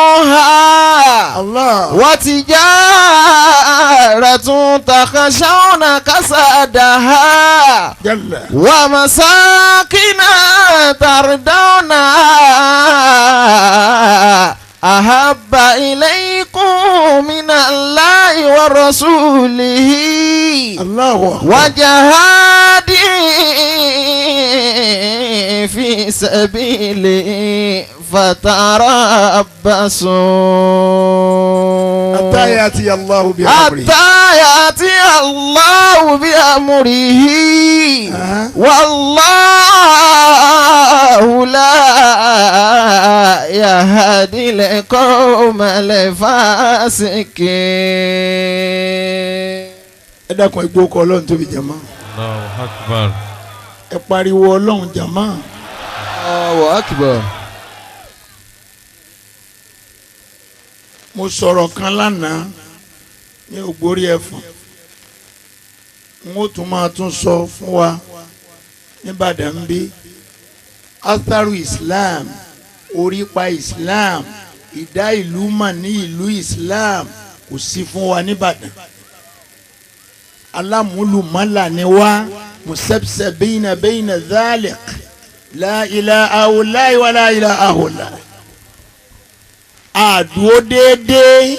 اقترفتموها وتجارة تخشون كسادها جل ومساكن ترضونها أحب إليكم من الله ورسوله الله وجهاد في سبيله فتربصوا حتى يأتي الله بأمره حتى يأتي الله بأمره والله لا يهدي القوم الفاسقين. Ẹ dákun, ẹ gbókọ Ọlọ́run tóbi jàmá. Allahu Akbar. Ẹ pariwo Ọlọ́run jàmá. Allahu Akbar. Mo sọ̀rọ̀ kan lánàá ní Ògbórí Ẹ̀fọ̀n, n ó tún máa tún sọ fún wa nìbàdàn bí. Atharu Islam, orípa Islam, ìdá ìlú mà ní ìlú Islam kò sí fún wa nìbàdàn. Alámúlùmálà ni wá, musabsabina bayna dhalik, la ilaha haulai wa la ilaha haulai. Àdúró déédéé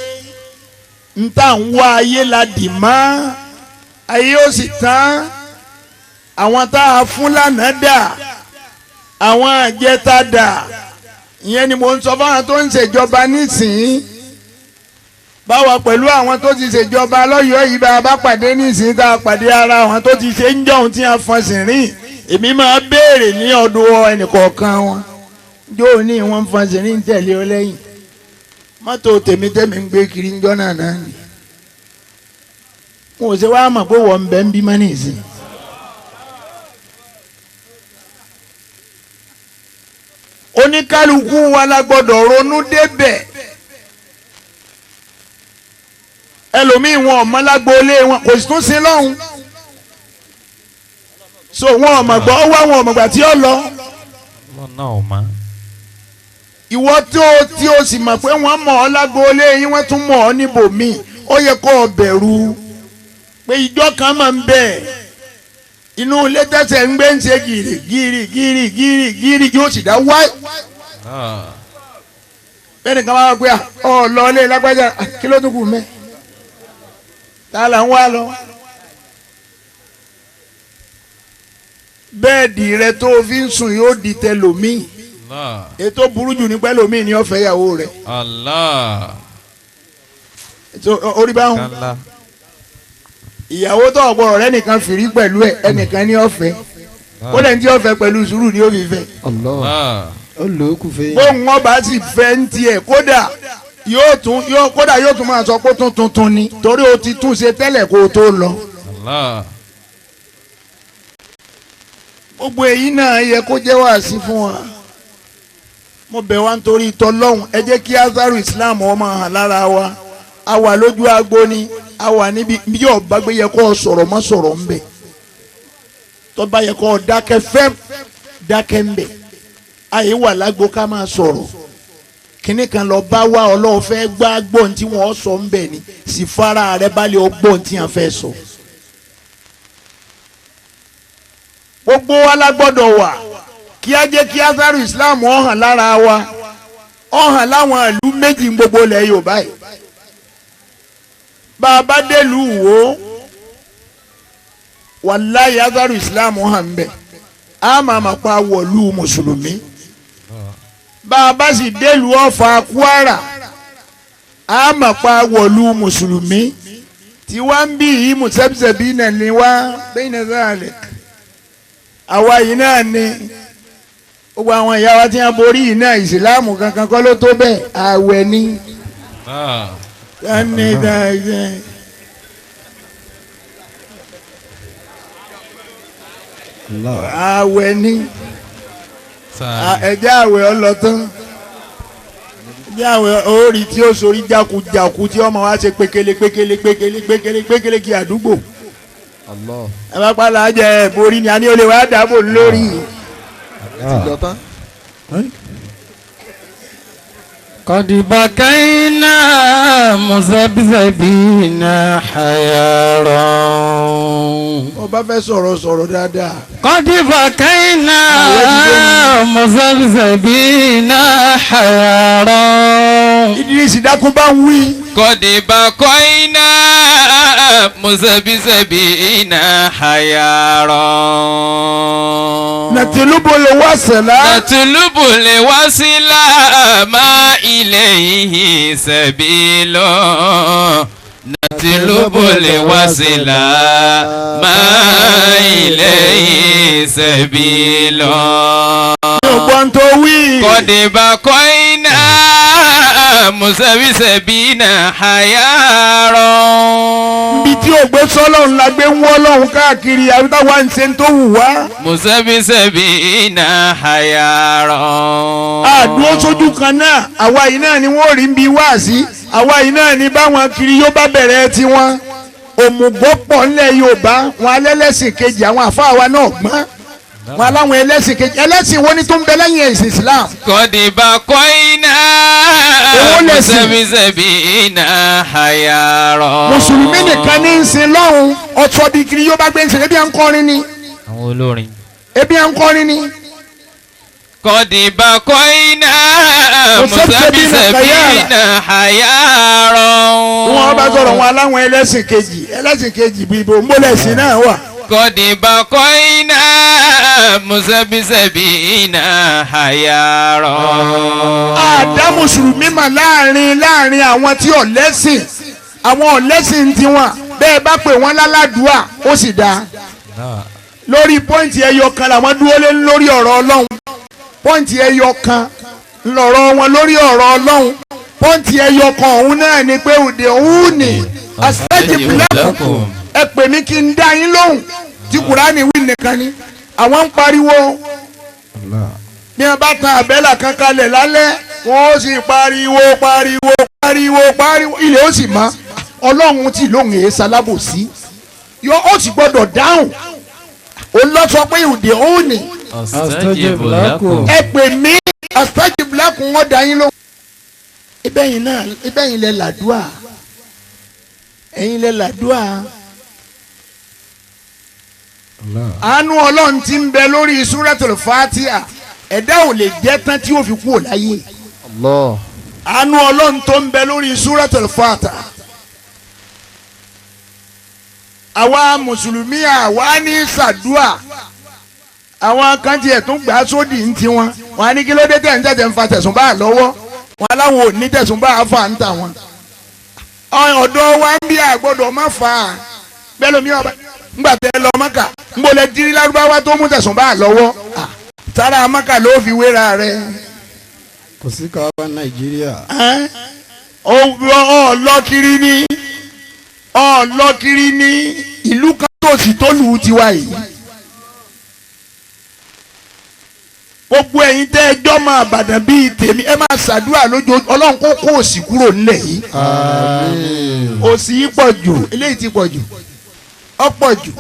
n tá ń wá ayé la dì mọ́, ayé ó sì tán. Àwọn tá a fún lánàá dà, àwọn àjẹta dà. Ìyẹn ni mò ń sọ fáwọn tó ń ṣèjọba nísìnyí. Báwa pẹ̀lú àwọn tó ti ṣèjọba lọ́yọ̀ọ́ yìí, bá a bá pàdé nísìnyí, tá a pàdé ara àwọn tó ti ṣe ń jọ̀hún tí a fọn sí rìn, èmi máa béèrè ní ọdún ẹnìkọ̀ọ̀kan wọn. Jóò ní wọ́n ń fọn sí rìn tẹ̀lé ọ lẹ́yìn. Mọ́tò tèmi tèmi ń gbé kiri ń jọ́ náà náà ni. Mo ṣe wá mọ̀ pé wọ́n ń bẹ ń bímọ nísìnyí. Oníkálukú wa la gbọ́dọ̀ ronú débẹ̀. Ẹlòmíì wọn ọmọ lágboolé wọn kò sì tún sí lọ́hùn, so wọn ọmọ gbọ́ ó wá wọn ọmọ gbà tí ó lọ. Ìwọ tí o sì mọ̀ pé wọ́n mọ̀ ọ́ lágboolé yín, wọ́n tún mọ̀ ọ́ níbòmíì, ó yẹ kó o bẹ̀rù pé ìjọ kan máa ń bẹ̀ inú ilé tẹ̀sẹ̀ ń gbé ń ṣe gìrì gìrì gìrì gìrì gìrì yóò sì dá wáyé. Bẹ́ẹ̀ ni ká máa gbé ọ lọ ilé lágbájá, kí ló tún kù mẹ́ tá là ń wá lọ. Bẹ́ẹ̀dì rẹ tó o fi ń sùn yóò di tẹlòmíì. Ètò burú jù ní pẹ́lòmíì ni ó fẹ́ ìyàwó rẹ̀. Orí bá ń ìyàwó tó ọ̀gbọ́n rẹ nìkan fìrí pẹ̀lú ẹ̀, ẹnìkan ní ọ̀fẹ́, ó lẹ́ni tí ọ̀fẹ́ pẹ̀lú sùúrù ni ó fi fẹ́. Bóun ọba sì fẹ́ ń tiẹ̀, kódà yóò tún yóò kódà yóò tún máa sọ pé tuntun ni, torí o ti tún ṣe tẹ́lẹ̀ kó o tó lọ. Gbogbo èyí náà yẹ kó jẹ́ wàásí fún wa. Mo bẹ̀ wá nítorí tọlọ́hún, ẹ jẹ́ kí azaru Islam ó máa hàn lára wa. A wà lójú agbo ni, a wà níbi bí yóò bá gbé yẹ kó o sọ̀rọ̀ mọ́ sọ̀rọ̀ ń bẹ̀, tó bá yẹ kó o dákẹ́ fẹ́m dákẹ́ ń bẹ̀. Àyè wà lágbo ká máa sọ̀rọ̀ kínní kan lọ bá wá ọlọ́run fẹ́ gbá gbọ́n tí wọ́n sọ ń bẹ̀ ni, sì fara rẹ balẹ̀ ọgbọ́n tí wọ́n fẹ́ sọ. Gbogbo wa la gbọ́dọ̀ wà kí á jẹ́ kí azaru Islam ó hàn lára wa, ó hàn láwọn ìlú méjì gbogbo ilẹ̀ Yorùbá yìí. Bá a bá délùú wò wàláyé azaru Islam hàn ń bẹ̀, á máa ma pa wọ̀lú mùsùlùmí. Bá a bá sì délùú Ọ̀fà Kwara, á máa pa wọ̀lú mùsùlùmí. Tí wá ń bí yìí mùsẹ̀bísẹ̀bí náà ni wá bẹ́ẹ̀ ní sáàlẹ̀. Àwa yìí náà ni gbogbo àwọn ìyá wa tí wọ́n borí yìí náà, ìsìláàmù kankan kọ́ ló tó bẹ́ẹ̀, àwẹ̀ ni. Àwẹ̀ ni, ẹ̀jẹ̀ àwẹ̀ ọlọ́tán, ẹ̀jẹ̀ àwẹ̀ orí tí ó sorí jákujàku tí ọmọ wa ṣe pékélé pékélé pékélé pékélé pékélé kí àdúgbò. Ẹ bá pàlà jẹ borí ni a ní olè wa dàbò lórí. قد بكينا مذبذبين حيارا. Ó bá fẹ́ sọ̀rọ̀ sọ̀rọ̀ dáadáa. قد بكينا مذبذبين حيارا. Idris dákun bá ń wí. قد بكينا مذبذبين حيارا. نطلب الوصل. نطلب الوصل ما إليه سبيل. نطلب الوصل ما إليه سبيل. قد بقينا مذبذبين حيارا. Ibi tí ò gbé sọ́lọ́run la gbé ń wọ́ lọ́hùn káàkiri, àbí táwa ń ṣe tó wù wá. Mùsẹ̀bísẹ̀bí iná hayarọ̀. Àdúró sójú kan náà, àwa yìí náà ni wọ́n rí ń bi wáàsí, àwa yìí náà ni báwọn kiri yóò bá bẹ̀rẹ̀ tiwọn. Òmùgọ̀ pọ̀ ńlẹ̀ Yorùbá, wọn alẹ́lẹ́sìn kejì, àwọn àfáà wa náà gbọ́n. Wọn aláwọn ẹlẹ́sìn kejì, ẹlẹ́sìn wo ni tó ń bẹ lẹ́yìn ẹ̀sìn Islam? قد بقينا Èwo lẹ̀sìn? مذبذبين حيارى. Mùsùlùmí nìkan ní í sin lọ́hùn. Ọ̀tọ̀ bí kiri yóò bá gbé ń sìn, ebi à ń kọrin ni. Àwọn olórin. Ebi à ń kọrin ni. قد بقينا مذبذبين مذبذبين حيارى. Wọn bá sọ̀rọ̀, wọn aláwọn ẹlẹ́sìn kejì, ẹlẹ́sìn kejì bíi ibo ń bólẹ̀sìn náà wà? قد بقينا مذبذبين حيارى. Àdá mùsùlùmí mà láàrin àwọn tí ò lẹ́sìn, àwọn ò lẹ́sìn ń tiwọn. Bẹ́ẹ̀ bá pè wọ́n láládùúà, ó sì dáa. Lórí point ẹyọ kan làwọn dúró lé lórí ọ̀rọ̀ Ọlọ́run. Point ẹyọ kan ńlọrọ̀ wọn lórí ọ̀rọ̀ Ọlọ́run. Point ẹyọ kan ọ̀hún náà ni pé òde òun ní أستجب لكم, ẹ pè mí kí n dá yín lóhùn, tí Kùránì wí nìkan ni àwọn ń pariwo. Bí wọn bá tan àbẹ́là kan kalẹ̀ lálẹ́, wọn ó sì pariwo, pariwo, pariwo, pariwo, ilẹ̀ ó sì mọ́. Ọlọ́run tí lóhùn èé salábòsí yọ, ó sì gbọ́dọ̀ dáhùn. Ó lọ sọ pé òde òun ni أستجب لكم. ẹ pè mí, أستجب لكم, wọn dá yín lóhùn. Ibẹ̀ yìí náà, ibẹ̀ yìí lẹ làdúà, ẹ̀yin lẹ làdúà. Àánú Ọlọ́run ti ń bẹ lórí Suratul Fatiha, ẹ̀dá ò lè jẹ́ tán tí ó fi kú ò láyé. Allah. Àánú Ọlọ́run tó ń bẹ lórí Suratul Fatiha, àwa mùsùlùmí, àwa ní sàdúà. Àwọn kan tiẹ̀ tún gbà á sódì ń tiwọn. Wọn á ní kí ló dé tẹ̀ ń tẹ̀tẹ̀ ń fa tẹ̀sùn bá a lọ́wọ́? Wọn aláwọ̀ ò ní tẹ̀sùn bá a fà ń tà wọn. Ọ̀dọ́ wa ń bí àgbọ̀dọ̀ má fà á bẹ́ẹ̀ lómi ọba ńgbà tẹ lọ Mọ́kà, ń bọ̀ lẹ dírí lárúbáwá tó mú tẹ̀sùn bá a lọ́wọ́. Sára Mọ́kà ló fi wéra rẹ̀. Kò sí káwá Nàìjíríà. Ọlọ́kiri ní, ọlọ́kiri ní ìlú kan tó sì tó lù ú tiwa yìí. Gbogbo ẹ̀yin tẹ́ ẹ jọ́ máa Bàdàn bíi tèmi, ẹ máa ṣàdúrà lójó Ọlọ́run kó kó òṣì kúrò nílẹ̀ yìí. Àmín. Òṣì yìí pọ̀ jù, eléyìí ti pọ̀ jù, ó pọ̀ jù,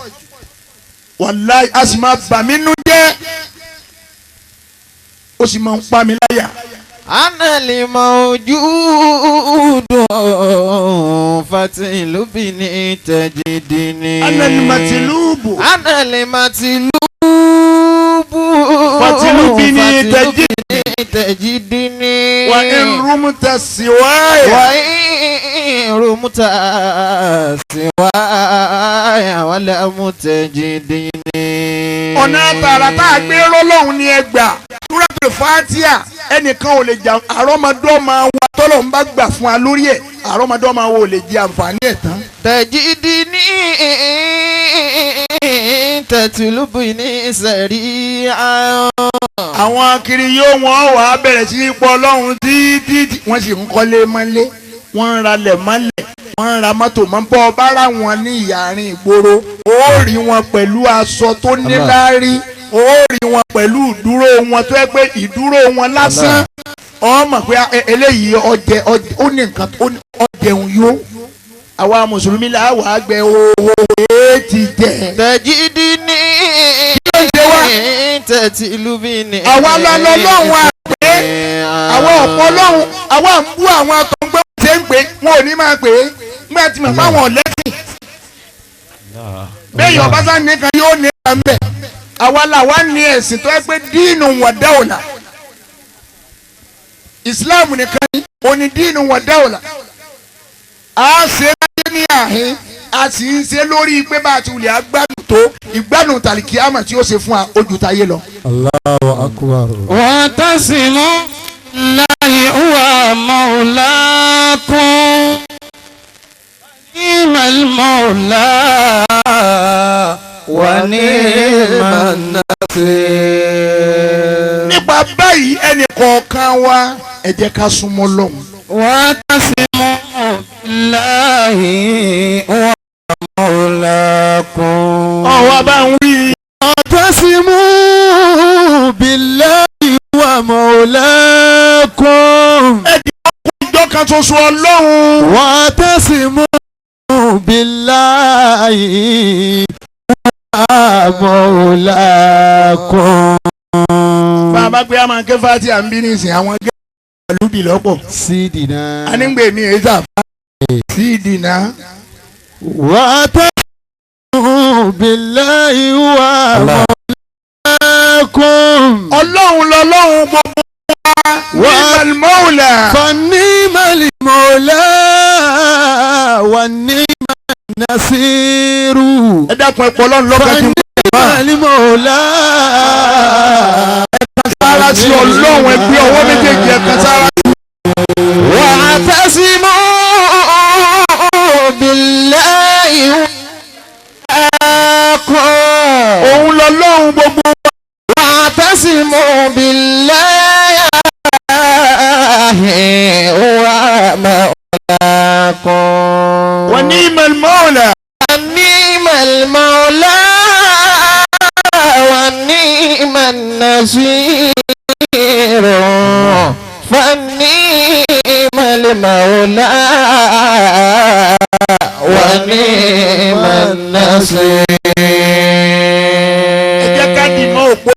wàláì, a sì máa bà mí nú jẹ́, ó sì máa ń pa mí láyà. أنا الموجود فاتلبني تجدني. أنا المطلوب. أنا المطلوب فاتلبني فاتلبني تجدني. وإن رمت سواي. وإن رمت سواي ولم تجدني. Ọ̀nà tààrà tá a gbé rọ́lọ́hún ni ẹ gbà. Suratul Fatiha, ẹnìkan ò lè jà àrọ́mọdọ́mọ wa tọ́lọ̀ ń bá gbà fún wa lórí ẹ̀, àrọ́mọdọ́mọ wa ò lè jẹ àǹfààní ẹ̀ tán. تجدني تطلبني سريعا. Àwọn kiri yóò, wọ́n wà á bẹ̀rẹ̀ sí í pọ̀ Ọlọ́run títí tí wọ́n sì ń kọ́lé mọ́lé, wọ́n ń ralẹ̀ mọ́lẹ̀, wọ́n ń ra mọ́tò mọ́. Bọ́ ọ bá ra wọn ní ìyàrin ìgboro, ó rí wọn pẹ̀lú aṣọ tó níláárí, ó rí wọn pẹ̀lú ìdúró wọn tó yẹ pé ìdúró wọn lásán, ọ mọ̀ pé eléyìí ọjẹ ọjẹ, ó ní nǹkan ó ní ọjẹun yó. Àwa mùsùlùmí là wà á gbẹ owó èé jẹ. تجدني Kí ló ń ṣe wá? تطلبني. Àwa lọ lọ́hùn àpé àwọn ọ̀pọ̀ lọ́hùn, àwa ń bú àwọn àtọ̀ǹgbẹ́ ṣe ń pè wọn ò ní máa pè é nígbà tí màmá wọn lẹ́sìn. Bẹ́ẹ̀ yọ̀ bá sá nìkan yóò ní ẹ̀ ń bẹ̀. Àwa làwa ní ẹ̀sìn tó yẹ pé دين ودولة. Ìsìláàmù nìkan ni òní دين ودولة. A ṣe láyé ní àhín, a sì ń ṣe lórí pé bá a ti wulẹ̀ agbádùn tó ìgbádùn tàlìkíyàmà tí ó ṣe fún wa ojú táyé lọ. Allahu akbar. واعتصموا بالله هو مولاكم، نعم المولى ونعم النصير. Nípa báyìí, ẹnì kọ̀ọ̀kan wa, ẹ jẹ́ ká súnmọ́ lọ́hùn. واعتصموا بالله هو مولاكم. Ọ̀wọ́ bá ń wí. واعتصموا بالله ومولاكم. Ẹ di ọkùnrin ìjọ kan ṣoṣo Ọlọ́run. واعتصموا بالله. مولاكم. Bàbá pé a máa ké fati à ń bí nísìn àwọn gẹ́gẹ́ lùbì lọ́pọ̀. سيدنا A ní gbè mí èyí sà sídìínà. واعتصموا بالله هو مولاكم. Ọlọ́run lọ́lọ́run gbogbo wa. Ni'mal mawla. فنعم المولى ونعم النصير. Ẹ dákun ẹ pọ̀ Ọlọ́run lọ́kàn tí mo فنعم المولى. sára sí Ọlọ́run ẹ gbé ọwọ́ méjèèjì ẹ kan sára. واعتصموا بالله وآكم. Òun lọ́lọ́run gbogbo wa. واعتصموا بالله هو مولاكم. Wa ni'mal mawla. ونعم المولى ونعم النصير فنعم المولى ونعم النصير. Ẹ jẹ́ ká dì mọ́ òpó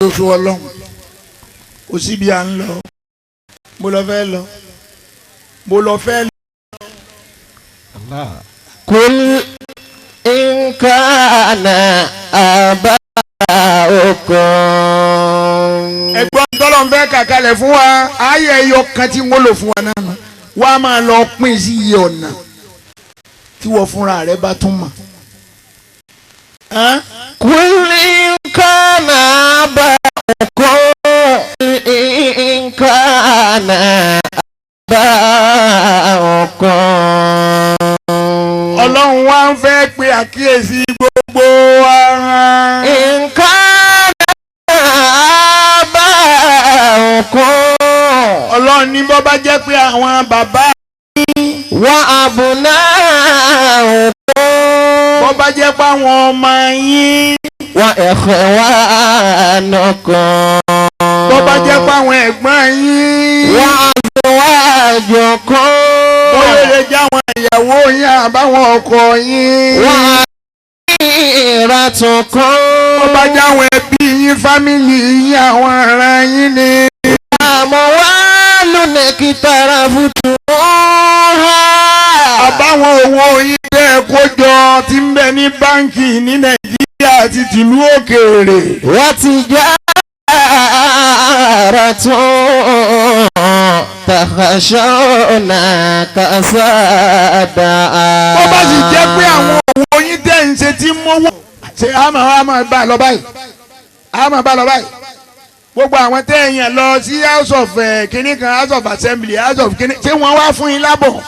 ìṣoṣo Ọlọ́run. Kò síbi à ń lọ. Mo lọ fẹ́ lọ. Mo lọ fẹ́ lọ. قل إن كان آباؤكم. Ẹ̀gbọ́n tọ́lọ̀ ń fẹ́ kàkalẹ̀ fún wa ayé ẹyọ kan tí wọ́n lò fún wa náà nù. Wọ́n á máa lọ pín sí iye ọ̀nà tí wọ́n fúnra rẹ̀ bá tún mọ̀. Ẹ́n? قل إن كان آباؤكم إن كان آباؤكم. Ọlọ́run wá ń fẹ́ pe àkíyèsí gbogbo wa. إن كان آباؤكم Ọlọ́run ní bọ́ bá jẹ́ pé àwọn bàbá وأبناؤكم bọ́ bá jẹ́ pé àwọn ọmọ yín وإخوانكم bọ́ bá jẹ́ pé àwọn ẹ̀gbọ́n yín وأزواجكم bóyá ó lè jẹ́ àwọn ìyàwó yín àbáwọn ọkọ yín وعشيرتكم bọ́ bá jẹ́ àwọn ẹbí yín family yín àwọn ará yín ni. أموال اقترفتموها Àbáwọn owó yín tẹ́ ẹ kó jọ tí ń bẹ ní báǹkì ní Nàìjíríà àti tìlú òkèèrè. وتجارة تخشون كسادها. Bó bá sì jẹ́ pé àwọn owó yín tẹ́ ń ṣe tí ń mówó. Ṣé a máa wá máa bá a lọ báyìí? A máa bá a lọ báyìí. Gbogbo àwọn tẹ́ ẹ yàn lọ sí House of kínní kan, House of Assembly, House of kínní, ṣé wọ́n wá fún yín lábọ̀?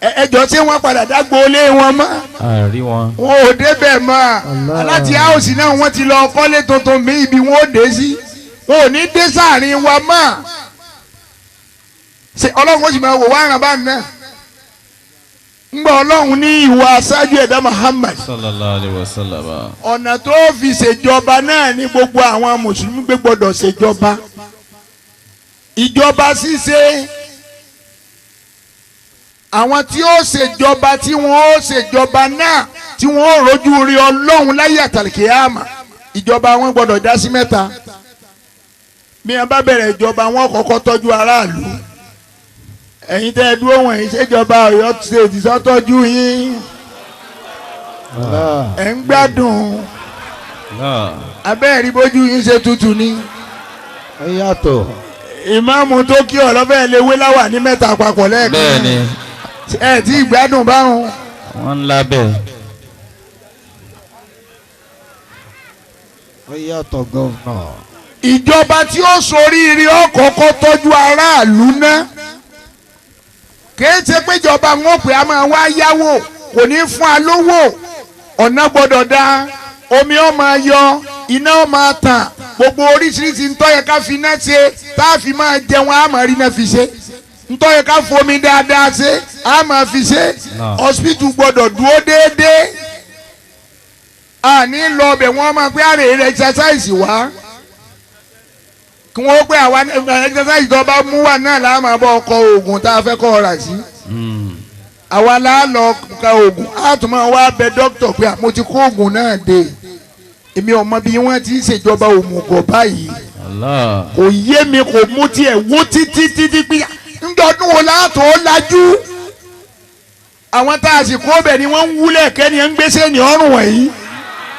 Ẹ jọ ṣé wọ́n padà dágbo lé wọn mọ́? Àrí wọn. Wọn ò débẹ̀ mọ́. Láti house náà wọ́n ti lọ kọ́lé tuntun mi ibi wọn ò dé sí. Wọn ò ní dé sáàrin wa mọ́. Ṣé Ọlọ́run ó sì máa wò wá ràn bá náà? Ngbọ́ Ọlọ́run ní ìwà aṣáájú ẹ̀dá Muhammad. Sallallahu alayhi wa sallam. Ọ̀nà tó fi ṣèjọba náà ní gbogbo àwọn mùsùlùmí gbé gbọdọ̀ ṣèjọba. Ìjọba ṣíṣe àwọn tí ó ṣèjọba tí wọ́n ó ṣèjọba náà tí wọ́n ó rojú rí Ọlọ́run láyé àtàlùkìyàmà ìjọba wọn gbọdọ̀ dá sí mẹ́ta. Bí wọ́n bá bẹ̀rẹ̀ ìjọba wọn kọ́kọ́ tọ́jú aráàlú. Ẹ̀yin tẹ́ ẹ dúró wọ̀nyí ṣèjọba Ọ̀yọ́ state sọ́tọ́jú yín ẹ̀ ń gbádùn abẹ́ẹ̀rí bójú yín ṣe tutù ni. Ẹ yàtọ̀. Ìmáàmù tó kí ọ̀lọ́fẹ́ lè wé láwà ní mẹ́ta papọ̀ lẹ́ẹ̀kan. Bẹ́ẹ̀ni. Ẹ tí ìgbádùn báwọn. Wọ́n ń lábẹ́. Ẹ yàtọ̀ governor. Ìjọba tí ó soríire ọkọ̀ọ̀kọ̀ tọ́jú aráàlú ná. Kìí ṣe péjọba wọn pé a máa wá yáwó kò ní fún wa lówó ọ̀nà gbọ́dọ̀ dá omi ó máa yọ iná ó máa tàn gbogbo oríṣiríṣi ntọ́yẹ ká fi iná ṣe tá a fi máa jẹun á máa rí iná fi ṣe ntọ́yẹ ká fomi dáadáa ṣe á máa fi ṣe hospital gbọ́dọ̀ dúró déédéé àní lọ ọbẹ̀ wọ́n máa pé àrè rẹ̀ exercise wá kí wọ́n pé àwa exercise tó bá mú wà náà là á máa bọ́ ọkọ̀ oògùn tá a fẹ́ kọ́ ọ rà sí. Àwa la lọ ka oògùn, á tún máa wá bẹ dókítà pé mo ti kó oògùn náà dé. Èmi ò mọ bí wọ́n ti ń ṣèjọba òmùgọ̀ báyìí. Allah. Kò yé mi, kò mú tiẹ̀ wó títí títí pé ńdọ̀dún wo látò ó lajú. Àwọn tá a sì kó bẹ̀ ni wọ́n ń wúlẹ̀ kẹ́ni ẹ̀ ń gbéṣẹ́ ní ọrùn wọ̀nyí.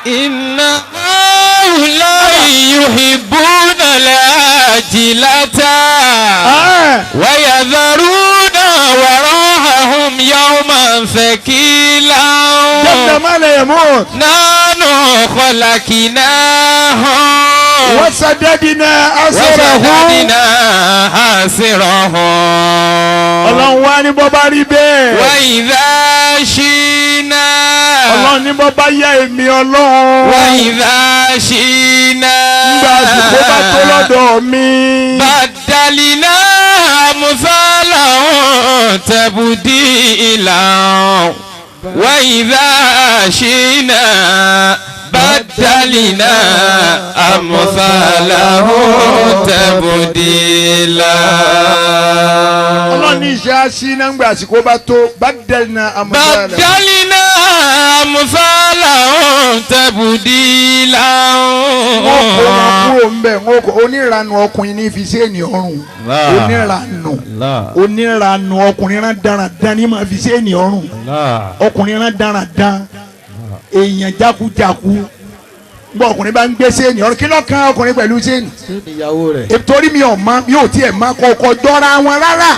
Inna haula'i yuhibbuna al-ajilata wa yadharuna wara'ahum yawman thaqila. Jẹ́nà má lè mú. Nahnu khalaqnahum. Wa sadadna asrahum. Wasadadna asrahum. Ọlọ́run wá ní bọ́ bá rí bẹ́ẹ̀. Wa idha shina. Ọlọ́run ní bọ́ bá yá èmi Ọlọ́run. Wa idha shina. Nígbà àsìkò bá tó lọ́dọ̀ mi. Badalina amthalahum tabdila. Wa idha shina. Badalina amthalahum tabdila. Ọlọ́run ní iṣẹ́ aṣínà ńgbà àsìkò bá tó badalina amthalahum. Badalina amthalahum tabdila. Wọ́n kó wọn kúrò ńbẹ̀, wọ́n kó onírànù ọkùnrin ní fi séènì ọrùn. Onírànù onírànù ọkùnrin rán dáradára ní máa fi séènì ọrùn. Ọkùnrin rán dáradára, èèyàn jákujáku. Ngbọ́ ọkùnrin bá ń gbé séènì ọrùn, kí ló kan ọkùnrin pẹ̀lú séènì? Séènì ìyàwó rẹ̀. Torí mi ò mọ, mi ò tiẹ̀ mọ kọ̀ọ̀kọ̀ jọra wọn rárá.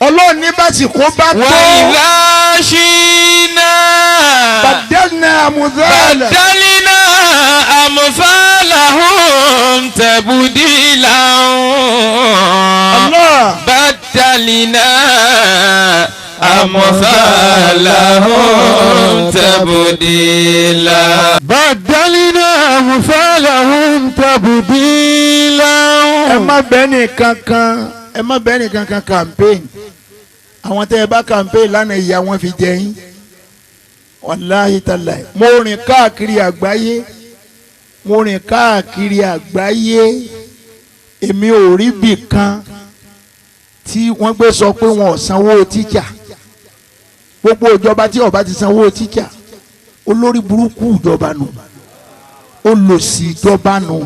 Ọlọ́run ní básìkò bá tó. Wa idha shina. Badalna amthalahum. Badalna amthalahum tabdila. Allah. Badalna amthalahum tabdila. Badalna amthalahum tabdila. Ẹ má bẹ́ẹ̀ ní kankan, ẹ má bẹ́ẹ̀ ní kankan campaign. Àwọn tẹ́ ẹ bá campaign lánàá ìyá wọn fi jẹ yín. Wàláhì tàláhì. Mo rìn káàkiri àgbáyé. Mo rìn káàkiri àgbáyé. Èmi ò rí bì kan tí wọ́n gbé sọ pé wọn ò sanwó tíjà. Gbogbo ìjọba tí ó bá ti sanwó tíjà, olórí burúkú ìjọba nù, olòṣì ìjọba nù.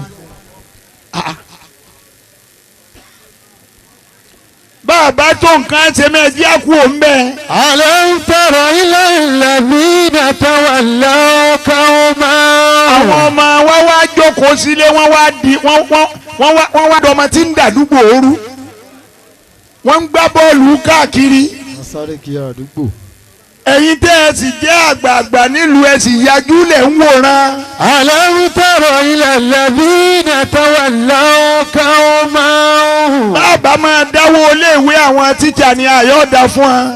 Bàbá tó nǹkan ṣe mẹ́ẹ̀ẹ́dí àkú òun bẹ́ẹ̀. Alam tara ila alladhina tawallaw qawman. Àwọn ọmọ wa wá jókòó sílé, wọ́n wá di wọ́n wá dọmọ tí ń dàdúgbò ooru. Wọ́n ń gbá bọ́ọ̀lù káàkiri. Wọ́n sáré kiri àdúgbò. Ẹ̀yin tẹ́ ẹ sì jẹ́ àgbààgbà nílùú ẹ sì yájú lẹ̀ ń wòran. Alam tara ila alladhina tawallaw qawman. Bàbá máa dáwọ́ iléèwé àwọn tíjà ni àyọ̀dá fún wa.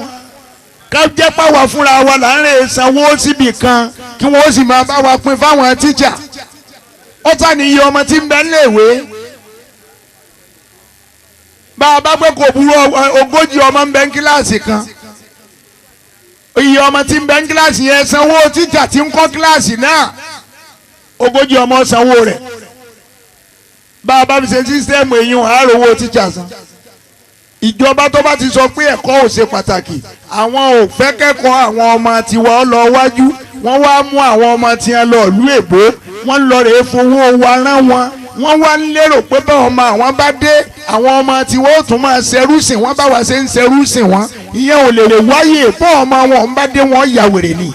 Ká jẹ́ pàwọ́ fúnra wa là ń rè sanwó síbì kan kí wọ́n sì máa bá wa pín fáwọn tíjà. Ó tà ní iye ọmọ tí ń bẹ níléèwé. Bá a bá pé kò burú 40 ọmọ ń bẹ ní kíláàsì kan. Iye ọmọ tí ń bẹ ní kíláàsì yẹn sanwó tíjà tí ń kọ́ kíláàsì náà. 40 ọmọ sanwó rẹ̀. Bá a bá fi ṣe sísẹ́mù eyín àárò owó tíjà san. Ìjọba tó bá ti sọ pé ẹ̀kọ́ ò ṣe pàtàkì, àwọn ò fẹ́ kẹ́kọ̀ọ́ àwọn ọmọ tiwa lọ wájú. Wọ́n wá mú àwọn ọmọ tiwọn lọ ìlú èbó, wọ́n lọ rèé fowó wa rán wọn. Wọ́n wá ń lérò pé báwọn ọmọ àwọn bá dé, àwọn ọmọ tiwọn ó tún máa ṣerú sìn wọ́n, báwa ṣe ń ṣerú sìn wọ́n. Ìyẹn ò lè lè wáyè bọ́ ọmọ wọn bá dé, wọ́n ya wèrè ni.